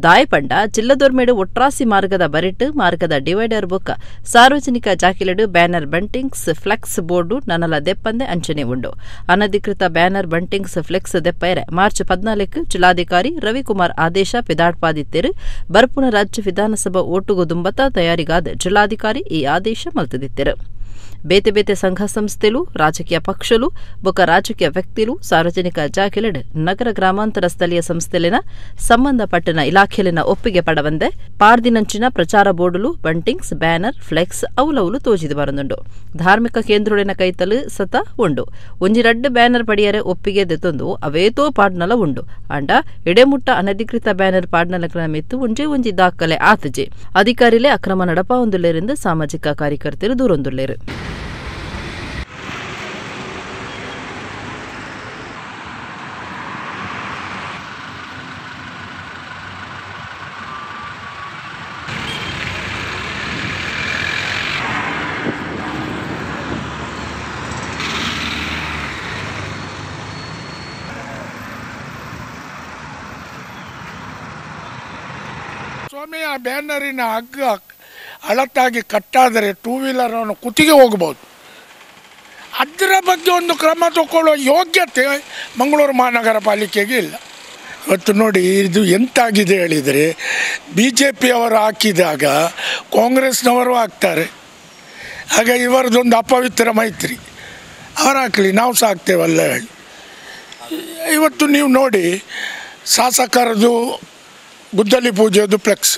ದಾಯಪಂಡ ಜಿಲ್ಲೆದೊರ್ಮೆಡು ಒಟ್ರಾಸಿ ಮಾರ್ಗದ ಬರಿಟ್ಟು ಮಾರ್ಗದ ಡಿವೈಡರ್ ಬೊಕ್ಕ ಸಾರ್ವಜನಿಕ ಜಾಕಿಲೆಡು ಬ್ಯಾನರ್ ಬಂಟಿಂಗ್ಸ್ ಫ್ಲೆಕ್ಸ್ ಬೋರ್ಡು ನನಲ ದೆಪ್ಪಂದೆ ಅಂಚನೆ ಉಂಡು. ಅನಧಿಕೃತ ಬ್ಯಾನರ್ ಬಂಟಿಂಗ್ಸ್ ಫ್ಲೆಕ್ಸ್ ದೆಪ್ಪಯರೆ ಮಾರ್ಚ್ 14 ಜಿಲ್ಲಾಧಿಕಾರಿ ರವಿಕುಮಾರ್ ಆದೇಶ ಪಿದಾಡ್ಪಾದಿತ್ತೇರು. ಬರ್ಪುನ ರಾಜ್ಯ ವಿಧಾನಸಭಾ ಓಟುಗು ದುಂಬತ ತಯಾರಿಗಾದ ಜಿಲ್ಲಾಧಿಕಾರಿ ಈ ಆದೇಶ ಮಲ್ತದಿತ್ತೇರು. ಬೇತೆ ಬೇತೆ ಸಂಘ ಸಂಸ್ಥೆಲು ರಾಜಕೀಯ ಪಕ್ಷಲು ಬೊಕ್ಕ ರಾಜಕೀಯ ವ್ಯಕ್ತಿಲು ಸಾರ್ವಜನಿಕ ಜಾಕೆಲೆಡ್ ನಗರ ಗ್ರಾಮಾಂತರ ಸ್ಥಳೀಯ ಸಂಸ್ಥೆಲಿನ ಸಂಬಂಧಪಟ್ಟನ ಇಲಾಖೆಲಿನ ಒಪ್ಪಿಗೆ ಪಡವಂದೆ ಪಾರ್ದಿನಂಚಿನ ಪ್ರಚಾರ ಬೋರ್ಡುಲು ಬಂಟಿಂಗ್ಸ್ ಬ್ಯಾನರ್ ಫ್ಲೆಕ್ಸ್ ಅವಲವುಲು ತೋಜಿದು ಬರನುಂಡು. ಧಾರ್ಮಿಕ ಕೇಂದ್ರೊಳಿನ ಕೈತಲು ಸತ ಉಂಡು. ಒಂಜಿ ರಡ್ಡು ಬ್ಯಾನರ್ ಪಡಿಯರೆ ಒಪ್ಪಿಗೆ ದೆತ್ತೊಂದು ಅವೇತೋ ಪಾಡ್ನಲ ಉಂಡು. ಅಂಡ ಎಡೆಮುಟ್ಟ ಅನಧಿಕೃತ ಬ್ಯಾನರ್ ಪಾಡ್ನಲಕನ ಮಿತ್ತು ಒಂಜೇ ಒಂಜಿ ದಾಖಲೆ ಆತಜೆ. ಅಧಿಕಾರಿಲೇ ಅಕ್ರಮ ನಡಪ ಒಂದುಲ್ಲೇರೆಂದು ಸಾಮಾಜಿಕ ಕಾರ್ಯಕರ್ತರು ದೂರೊಂದುಲ್ಲೇರು. ಸ್ವಾಮಿ, ಆ ಬ್ಯಾನರಿನ ಹಗ್ಗ ಅಳತಾಗಿ ಕಟ್ಟಾದರೆ ಟೂ ವೀಲರ್ ಅವನು ಕುತ್ತಿಗೆ ಹೋಗ್ಬೋದು. ಅದರ ಬಗ್ಗೆ ಒಂದು ಕ್ರಮ ತಗೊಳ್ಳೋ ಯೋಗ್ಯತೆ ಮಂಗಳೂರು ಮಹಾನಗರ ಪಾಲಿಕೆಗೆ ಇಲ್ಲ. ಇವತ್ತು ನೋಡಿ ಇದು ಎಂತಾಗಿದೆ ಹೇಳಿದರೆ, ಬಿ ಜೆ ಪಿಯವರು ಹಾಕಿದಾಗ ಕಾಂಗ್ರೆಸ್ನವರು ಹಾಕ್ತಾರೆ. ಆಗ ಇವರದೊಂದು ಅಪವಿತ್ರ ಮೈತ್ರಿ, ಅವರು ಹಾಕಲಿ ನಾವು ಸಹ ಹಾಕ್ತೇವಲ್ಲ ಹೇಳಿ. ಇವತ್ತು ನೀವು ನೋಡಿ, ಶಾಸಕರದು ಗುದ್ದಲಿ ಪೂಜೆಯದು ಫ್ಲೆಕ್ಸ್,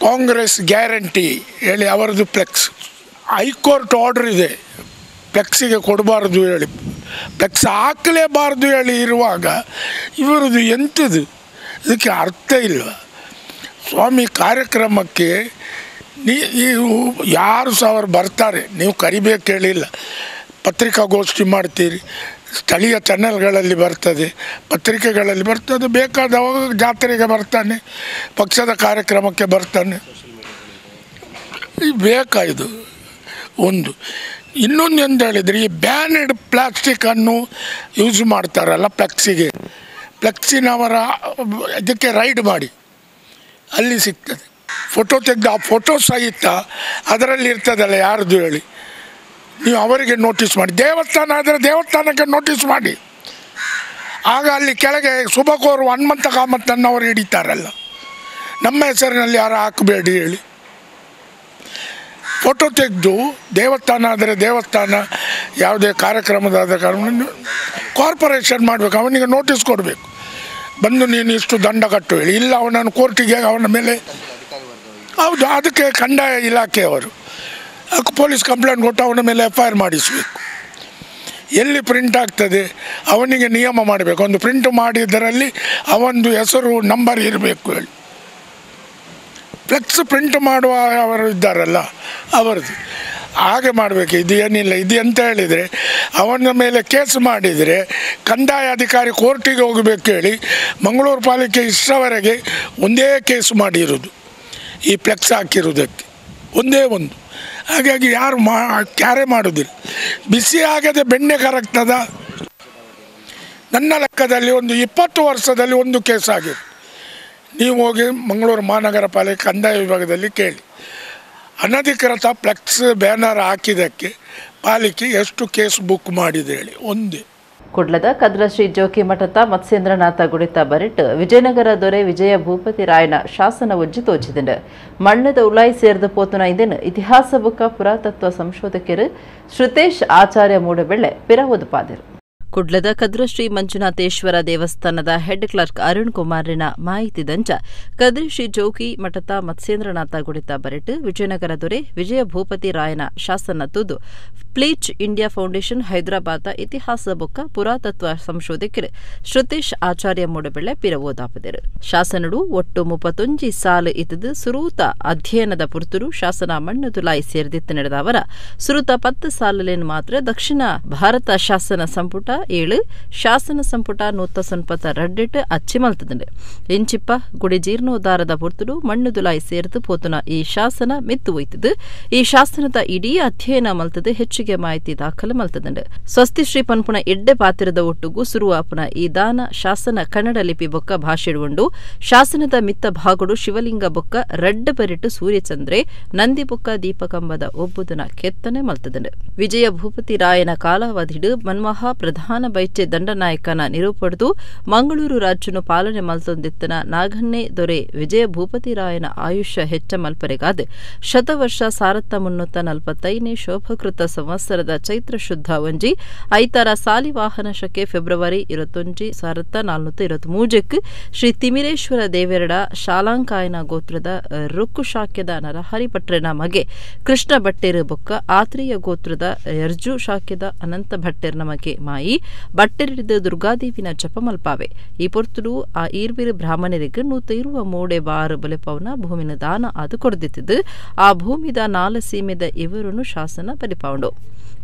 ಕಾಂಗ್ರೆಸ್ ಗ್ಯಾರಂಟಿ ಹೇಳಿ ಅವರದ್ದು flex. High court order ಇದೆ ಫ್ಲೆಕ್ಸಿಗೆ ಕೊಡಬಾರ್ದು ಹೇಳಿ, ಫ್ಲೆಕ್ಸ್ ಹಾಕಲೇಬಾರ್ದು ಹೇಳಿ ಇರುವಾಗ ಇವರದು ಎಂಥದ್ದು, ಇದಕ್ಕೆ ಅರ್ಥ ಇಲ್ಲ. ಸ್ವಾಮಿ ಕಾರ್ಯಕ್ರಮಕ್ಕೆ ನೀವು ಯಾರು ಸಹ ಅವರು ಬರ್ತಾರೆ, ನೀವು ಕರಿಬೇಕು ಹೇಳಿಲ್ಲ. ಪತ್ರಿಕಾಗೋಷ್ಠಿ ಮಾಡ್ತೀರಿ, ಸ್ಥಳೀಯ ಚಾನೆಲ್ಗಳಲ್ಲಿ ಬರ್ತದೆ, ಪತ್ರಿಕೆಗಳಲ್ಲಿ ಬರ್ತದೆ, ಬೇಕಾದವಾಗ ಜಾತ್ರೆಗೆ ಬರ್ತಾನೆ, ಪಕ್ಷದ ಕಾರ್ಯಕ್ರಮಕ್ಕೆ ಬರ್ತಾನೆ. ಬೇಕಾಯಿದು ಒಂದು. ಇನ್ನೊಂದು ಎಂತ ಹೇಳಿದರೆ, ಈ ಬ್ಯಾನೆಡ್ ಪ್ಲಾಸ್ಟಿಕ್ಕನ್ನು ಯೂಸ್ ಮಾಡ್ತಾರಲ್ಲ ಫ್ಲೆಕ್ಸಿಗೆ, ಫ್ಲೆಕ್ಸಿನವರ ಇದಕ್ಕೆ ರೈಡ್ ಮಾಡಿ ಅಲ್ಲಿ ಸಿಗ್ತದೆ. ಫೋಟೋ ತೆಗೆದು ಆ ಫೋಟೋ ಸಹಿತ ಅದರಲ್ಲಿ ಇರ್ತದಲ್ಲ ಯಾರ್ದು ಹೇಳಿ, ನೀವು ಅವರಿಗೆ ನೋಟಿಸ್ ಮಾಡಿ. ದೇವಸ್ಥಾನ ಆದರೆ ದೇವಸ್ಥಾನಕ್ಕೆ ನೋಟಿಸ್ ಮಾಡಿ. ಆಗ ಅಲ್ಲಿ ಕೆಳಗೆ ಶುಭ ಕೋರುವ ಹನುಮಂತ ಕಾಮತ್ತನ್ನು ಅವರು ಹಿಡಿತಾರಲ್ಲ, ನಮ್ಮ ಹೆಸರಿನಲ್ಲಿ ಯಾರು ಹಾಕಬೇಡಿ ಹೇಳಿ. ಫೋಟೋ ತೆಗೆದು ದೇವಸ್ಥಾನ ಆದರೆ ದೇವಸ್ಥಾನ, ಯಾವುದೇ ಕಾರ್ಯಕ್ರಮದಾದ ಕಾರಣ ಕಾರ್ಪೊರೇಷನ್ ಮಾಡಬೇಕು, ಅವನಿಗೆ ನೋಟಿಸ್ ಕೊಡಬೇಕು, ಬಂದು ನೀನು ಇಷ್ಟು ದಂಡ ಕಟ್ಟು ಹೇಳಿ. ಇಲ್ಲ ಅವನನ್ನು ಕೋರ್ಟಿಗೆ ಅವನ ಮೇಲೆ, ಹೌದು, ಅದಕ್ಕೆ ಕಂದಾಯ ಇಲಾಖೆಯವರು ಪೊಲೀಸ್ ಕಂಪ್ಲೇಂಟ್ ಕೊಟ್ಟು ಅವನ ಮೇಲೆ F I R ಮಾಡಿಸಬೇಕು. ಎಲ್ಲಿ ಪ್ರಿಂಟ್ ಆಗ್ತದೆ ಅವನಿಗೆ ನಿಯಮ ಮಾಡಬೇಕು, ಒಂದು ಪ್ರಿಂಟ್ ಮಾಡಿದ್ದರಲ್ಲಿ ಅವನದು ಹೆಸರು ನಂಬರ್ ಇರಬೇಕು ಹೇಳಿ. ಫ್ಲೆಕ್ಸ್ ಪ್ರಿಂಟ್ ಮಾಡುವ ಅವರು ಇದ್ದಾರಲ್ಲ ಅವರದ್ದು ಹಾಗೆ ಮಾಡಬೇಕು. ಇದು ಏನಿಲ್ಲ, ಇದು ಎಂತ ಹೇಳಿದರೆ ಅವನ ಮೇಲೆ ಕೇಸ್ ಮಾಡಿದರೆ ಕಂದಾಯ ಅಧಿಕಾರಿ ಕೋರ್ಟಿಗೆ ಹೋಗಬೇಕು ಹೇಳಿ. ಮಂಗಳೂರು ಪಾಲಿಕೆ ಇಷ್ಟರವರೆಗೆ ಒಂದೇ ಕೇಸ್ ಮಾಡಿರೋದು ಈ ಫ್ಲೆಕ್ಸ್ ಹಾಕಿರೋದಕ್ಕೆ, ಒಂದೇ ಒಂದು. ಹಾಗಾಗಿ ಯಾರು ಕ್ಯಾರೆ ಮಾಡೋದಿಲ್ಲ. ಬಿಸಿ ಆಗದೆ ಬೆಣ್ಣೆ ಕರಗ್ತದ? ನನ್ನ ಲೆಕ್ಕದಲ್ಲಿ ಒಂದು 20 ವರ್ಷದಲ್ಲಿ ಒಂದು ಕೇಸ್ ಆಗಿದೆ. ನೀವು ಹೋಗಿ ಮಂಗಳೂರು ಮಹಾನಗರ ಪಾಲಿಕೆ ಕಂದಾಯ ವಿಭಾಗದಲ್ಲಿ ಕೇಳಿ, ಅನಧಿಕೃತ ಫ್ಲೆಕ್ಸ್ ಬ್ಯಾನರ್ ಹಾಕಿದ್ದಕ್ಕೆ ಪಾಲಿಕೆ ಎಷ್ಟು ಕೇಸ್ ಬುಕ್ ಮಾಡಿದೆ ಹೇಳಿ, ಒಂದೇ. ಕುಡ್ಲದ ಕದ್ರ ಶ್ರೀ ಜೋಕಿ ಮಠದ ಮತ್ಸ್ಯೇಂದ್ರನಾಥ ಗುಡಿತ ಬರಿಟ್ ವಿಜಯನಗರ ದೊರೆ ವಿಜಯ ಭೂಪತಿ ರಾಯನ ಶಾಸನ ಒಜ್ಜಿ ತೋಚಿದಂಡು. ಮಣ್ಣದ ಉಲಾಯಿ ಸೇರಿದ ಪೋತುನ ಇದನ್ನು ಇತಿಹಾಸ ಬುಕ್ಕ ಪುರಾತತ್ವ ಸಂಶೋಧಕರು ಶ್ರುತೇಶ್ ಆಚಾರ್ಯ ಮೂಡಬೆಳ್ಳೆ ಪಿರ ಒದುಪಾದರು. ಕುಡ್ಲದ ಕದ್ರ ಶ್ರೀ ಮಂಜುನಾಥೇಶ್ವರ ದೇವಸ್ಥಾನದ ಹೆಡ್ ಕ್ಲರ್ಕ್ ಅರುಣ್ ಕುಮಾರ್ನ ಮಾಹಿತಿದಂಚ ಕದ್ರಿ ಶ್ರೀ ಜೋಗಿ ಮಠದ ಮತ್ಸ್ಯೇಂದ್ರನಾಥ ಗುಡಿತ ಬರಿಟ್ ವಿಜಯನಗರ ದೊರೆ ವಿಜಯ ಭೂಪತಿ ರಾಯನ ಶಾಸನ ತುದು ಪ್ಲೀಚ್ ಇಂಡಿಯಾ ಫೌಂಡೇಶನ್ ಹೈದರಾಬಾದ್ ಇತಿಹಾಸ ಬೊಕ್ಕ ಪುರಾತತ್ವ ಸಂಶೋಧಕರು ಶ್ರುತೇಶ್ ಆಚಾರ್ಯ ಮೂಡಬೆಳ್ಳೆ ಪಿರವೋದಾಪದರು. ಶಾಸನಡು ಒಟ್ಟು 31 ಸಾಲು ಇತದು ಸುರೂತ ಅಧ್ಯಯನದ ಪುರ್ತುರು ಶಾಸನ ಮಣ್ಣು ತುಲಾಯಿ ಸೇರಿದಿತ್ತು ನಡೆದವರ ಸುರೂತ 10 ಸಾಲುಲೇನು ಮಾತ್ರ ದಕ್ಷಿಣ ಭಾರತ ಶಾಸನ ಸಂಪುಟ 7 ಶಾಸನ ಸಂಪುಟ 192 ಅಚ್ಚಿ ಮಲ್ತದಂಡು. ಇಂಚಿಪ್ಪ ಗುಡಿ ಜೀರ್ಣೋದ್ಧಾರದ ಪೊರ್ತುಡು ಮಣ್ಣುದುಲಾಯಿ ಸೇರ್ದು ಪೋತುನ ಈ ಶಾಸನ ಮೆತ್ತು ಒಯ್ತದು. ಈ ಶಾಸನದ ಇಡೀ ಅಧ್ಯಯನ ಮಲ್ತದು ಹೆಚ್ಚಿಗೆ ಮಾಹಿತಿ ದಾಖಲು ಮಲ್ತದಂಡು. ಸ್ವಸ್ತಿ ಶ್ರೀ ಪನ್ಪುನ ಎಡ್ಡೆ ಪಾತಿರದ ಒಟ್ಟುಗು ಸುರುವಾಪುನ ಈ ದಾನ ಶಾಸನ ಕನ್ನಡ ಲಿಪಿ ಬೊಕ್ಕ ಭಾಷೆಡುಂಡು. ಶಾಸನದ ಮಿತ್ತ ಭಾಗಡು ಶಿವಲಿಂಗ ಬೊಕ್ಕ ರಡ್ಡ ಬರಿಟ್ಟು ಸೂರ್ಯಚಂದ್ರೆ ನಂದಿ ಬೊಕ್ಕ ದೀಪಕಂಬದ ಒಬ್ಬುದನ ಕೆತ್ತನೆ ಮಲ್ತದಂಡು. ವಿಜಯ ಭೂಪತಿ ರಾಯನ ಕಾಲಾವಧಿಡು ಮನ್ಮಹ ಪ್ರಧಾನ ಬೈಚೆ ದಂಡನಾಯಕನ ನಿರೂಪಡೆದು ಮಂಗಳೂರು ರಾಜ್ಯನು ಪಾಲನೆ ಮಲ್ತೊಂದಿತ್ತನ ನಾಗನ್ನೇ ದೊರೆ ವಿಜಯ ಭೂಪತಿ ರಾಯನ ಆಯುಷ್ಯ ಹೆಚ್ಚ ಮಲ್ಪರೆಗಾದ ಶತವರ್ಷ 1345ನೇ ಶೋಭಕೃತ ಸಂವತ್ಸರದ ಚೈತ್ರ ಶುದ್ಧ ಒಂಜಿ ಐತಾರ ಸಾಲಿವಾಹನ ಶಕೆ ಫೆಬ್ರವರಿ 21 1423 ಶ್ರೀ ತಿಮಿರೇಶ್ವರ ದೇವೆರಡ ಶಾಲಾಂಕಾಯನ ಗೋತ್ರದ ರುಕ್ಕು ಶಾಖ್ಯದ ನರಹರಿ ಭಟ್ರನ ಮಗೆ ಕೃಷ್ಣ ಭಟ್ಟೆರು ಬೊಕ್ಕ ಆತ್ರೇಯ ಗೋತ್ರದ ಯರ್ಜು ಶಾಖ್ಯದ ಅನಂತ ಭಟ್ಟೆರ್ನ ಮಗೆ ಮಾಯಿ ಭಟ್ಟೆರಿಡಿದ ದುರ್ಗಾದೇವಿನ ಜಪಮಲ್ಪಾವೆ. ಈ ಪೊರ್ತುಡು ಆ ಈರ್ವಿರು ಬ್ರಾಹ್ಮಣರಿಗೆ 120 ಮೂಡೆ ಬಾರು ಬಲೆಪವನ ಭೂಮಿನ ದಾನ ಅದು ಕೊಡ್ದಿತ್ತಿದ್ದು ಆ ಭೂಮಿದ 4 ಸೀಮೆದ ಇವರನ್ನು ಶಾಸನ ಬಲಿಪಾವುಂಡು.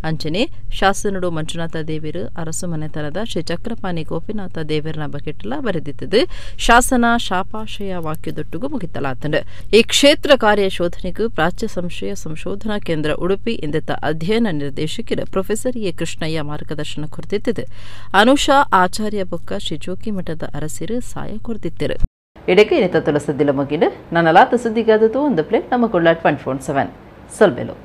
ಅಂಚನೆ ಶಾಸನಡು ಮಂಜುನಾಥ ದೇವರು ಅರಸು ಮನೆತನದ ಶ್ರೀ ಚಕ್ರಪಾಣಿ ಗೋಪಿನಾಥ ದೇವರನ ಬಗೆಟಲ ಬರೆದಿತ್ತದು. ಶಾಸನ ಶಾಪಾಶಯ ವಾಕ್ಯದೊಟ್ಟಿಗೂ ಮುಗಿತಲಾತಂಡು. ಈ ಕ್ಷೇತ್ರ ಕಾರ್ಯ ಶೋಧನೆಗೂ ಪ್ರಾಚ್ಯ ಸಂಶಯ ಸಂಶೋಧನಾ ಕೇಂದ್ರ ಉಡುಪಿ ಎಂದಿದ್ದ ಅಧ್ಯಯನ ನಿರ್ದೇಶಕರು ಪ್ರೊಫೆಸರ್ ಎ ಕೃಷ್ಣಯ್ಯ ಮಾರ್ಗದರ್ಶನ ಕೊರ್ತಿತ್ತಿದ್ದು. ಅನುಷಾ ಆಚಾರ್ಯ ಬೊಕ್ಕ ಶ್ರೀ ಜೋಗಿ ಮಠದ ಅರಸಿರು ಸಾಯ ಕೊರ್ತಿತ್ತಿರು. ಎಡೆಗೆ ಏನಿತ ತುಳಸದ್ದಿಲ್ಲ ಮುಗಿಡು ನನ್ನ ಲಾತ ಸುದ್ದಿಗಾದದ್ದು ಒಂದು ಪ್ಲೇಟ್ ನಮ್ಮ ಕೊಳ್ಳ 147 ಸೊಲ್ಬೆಲು.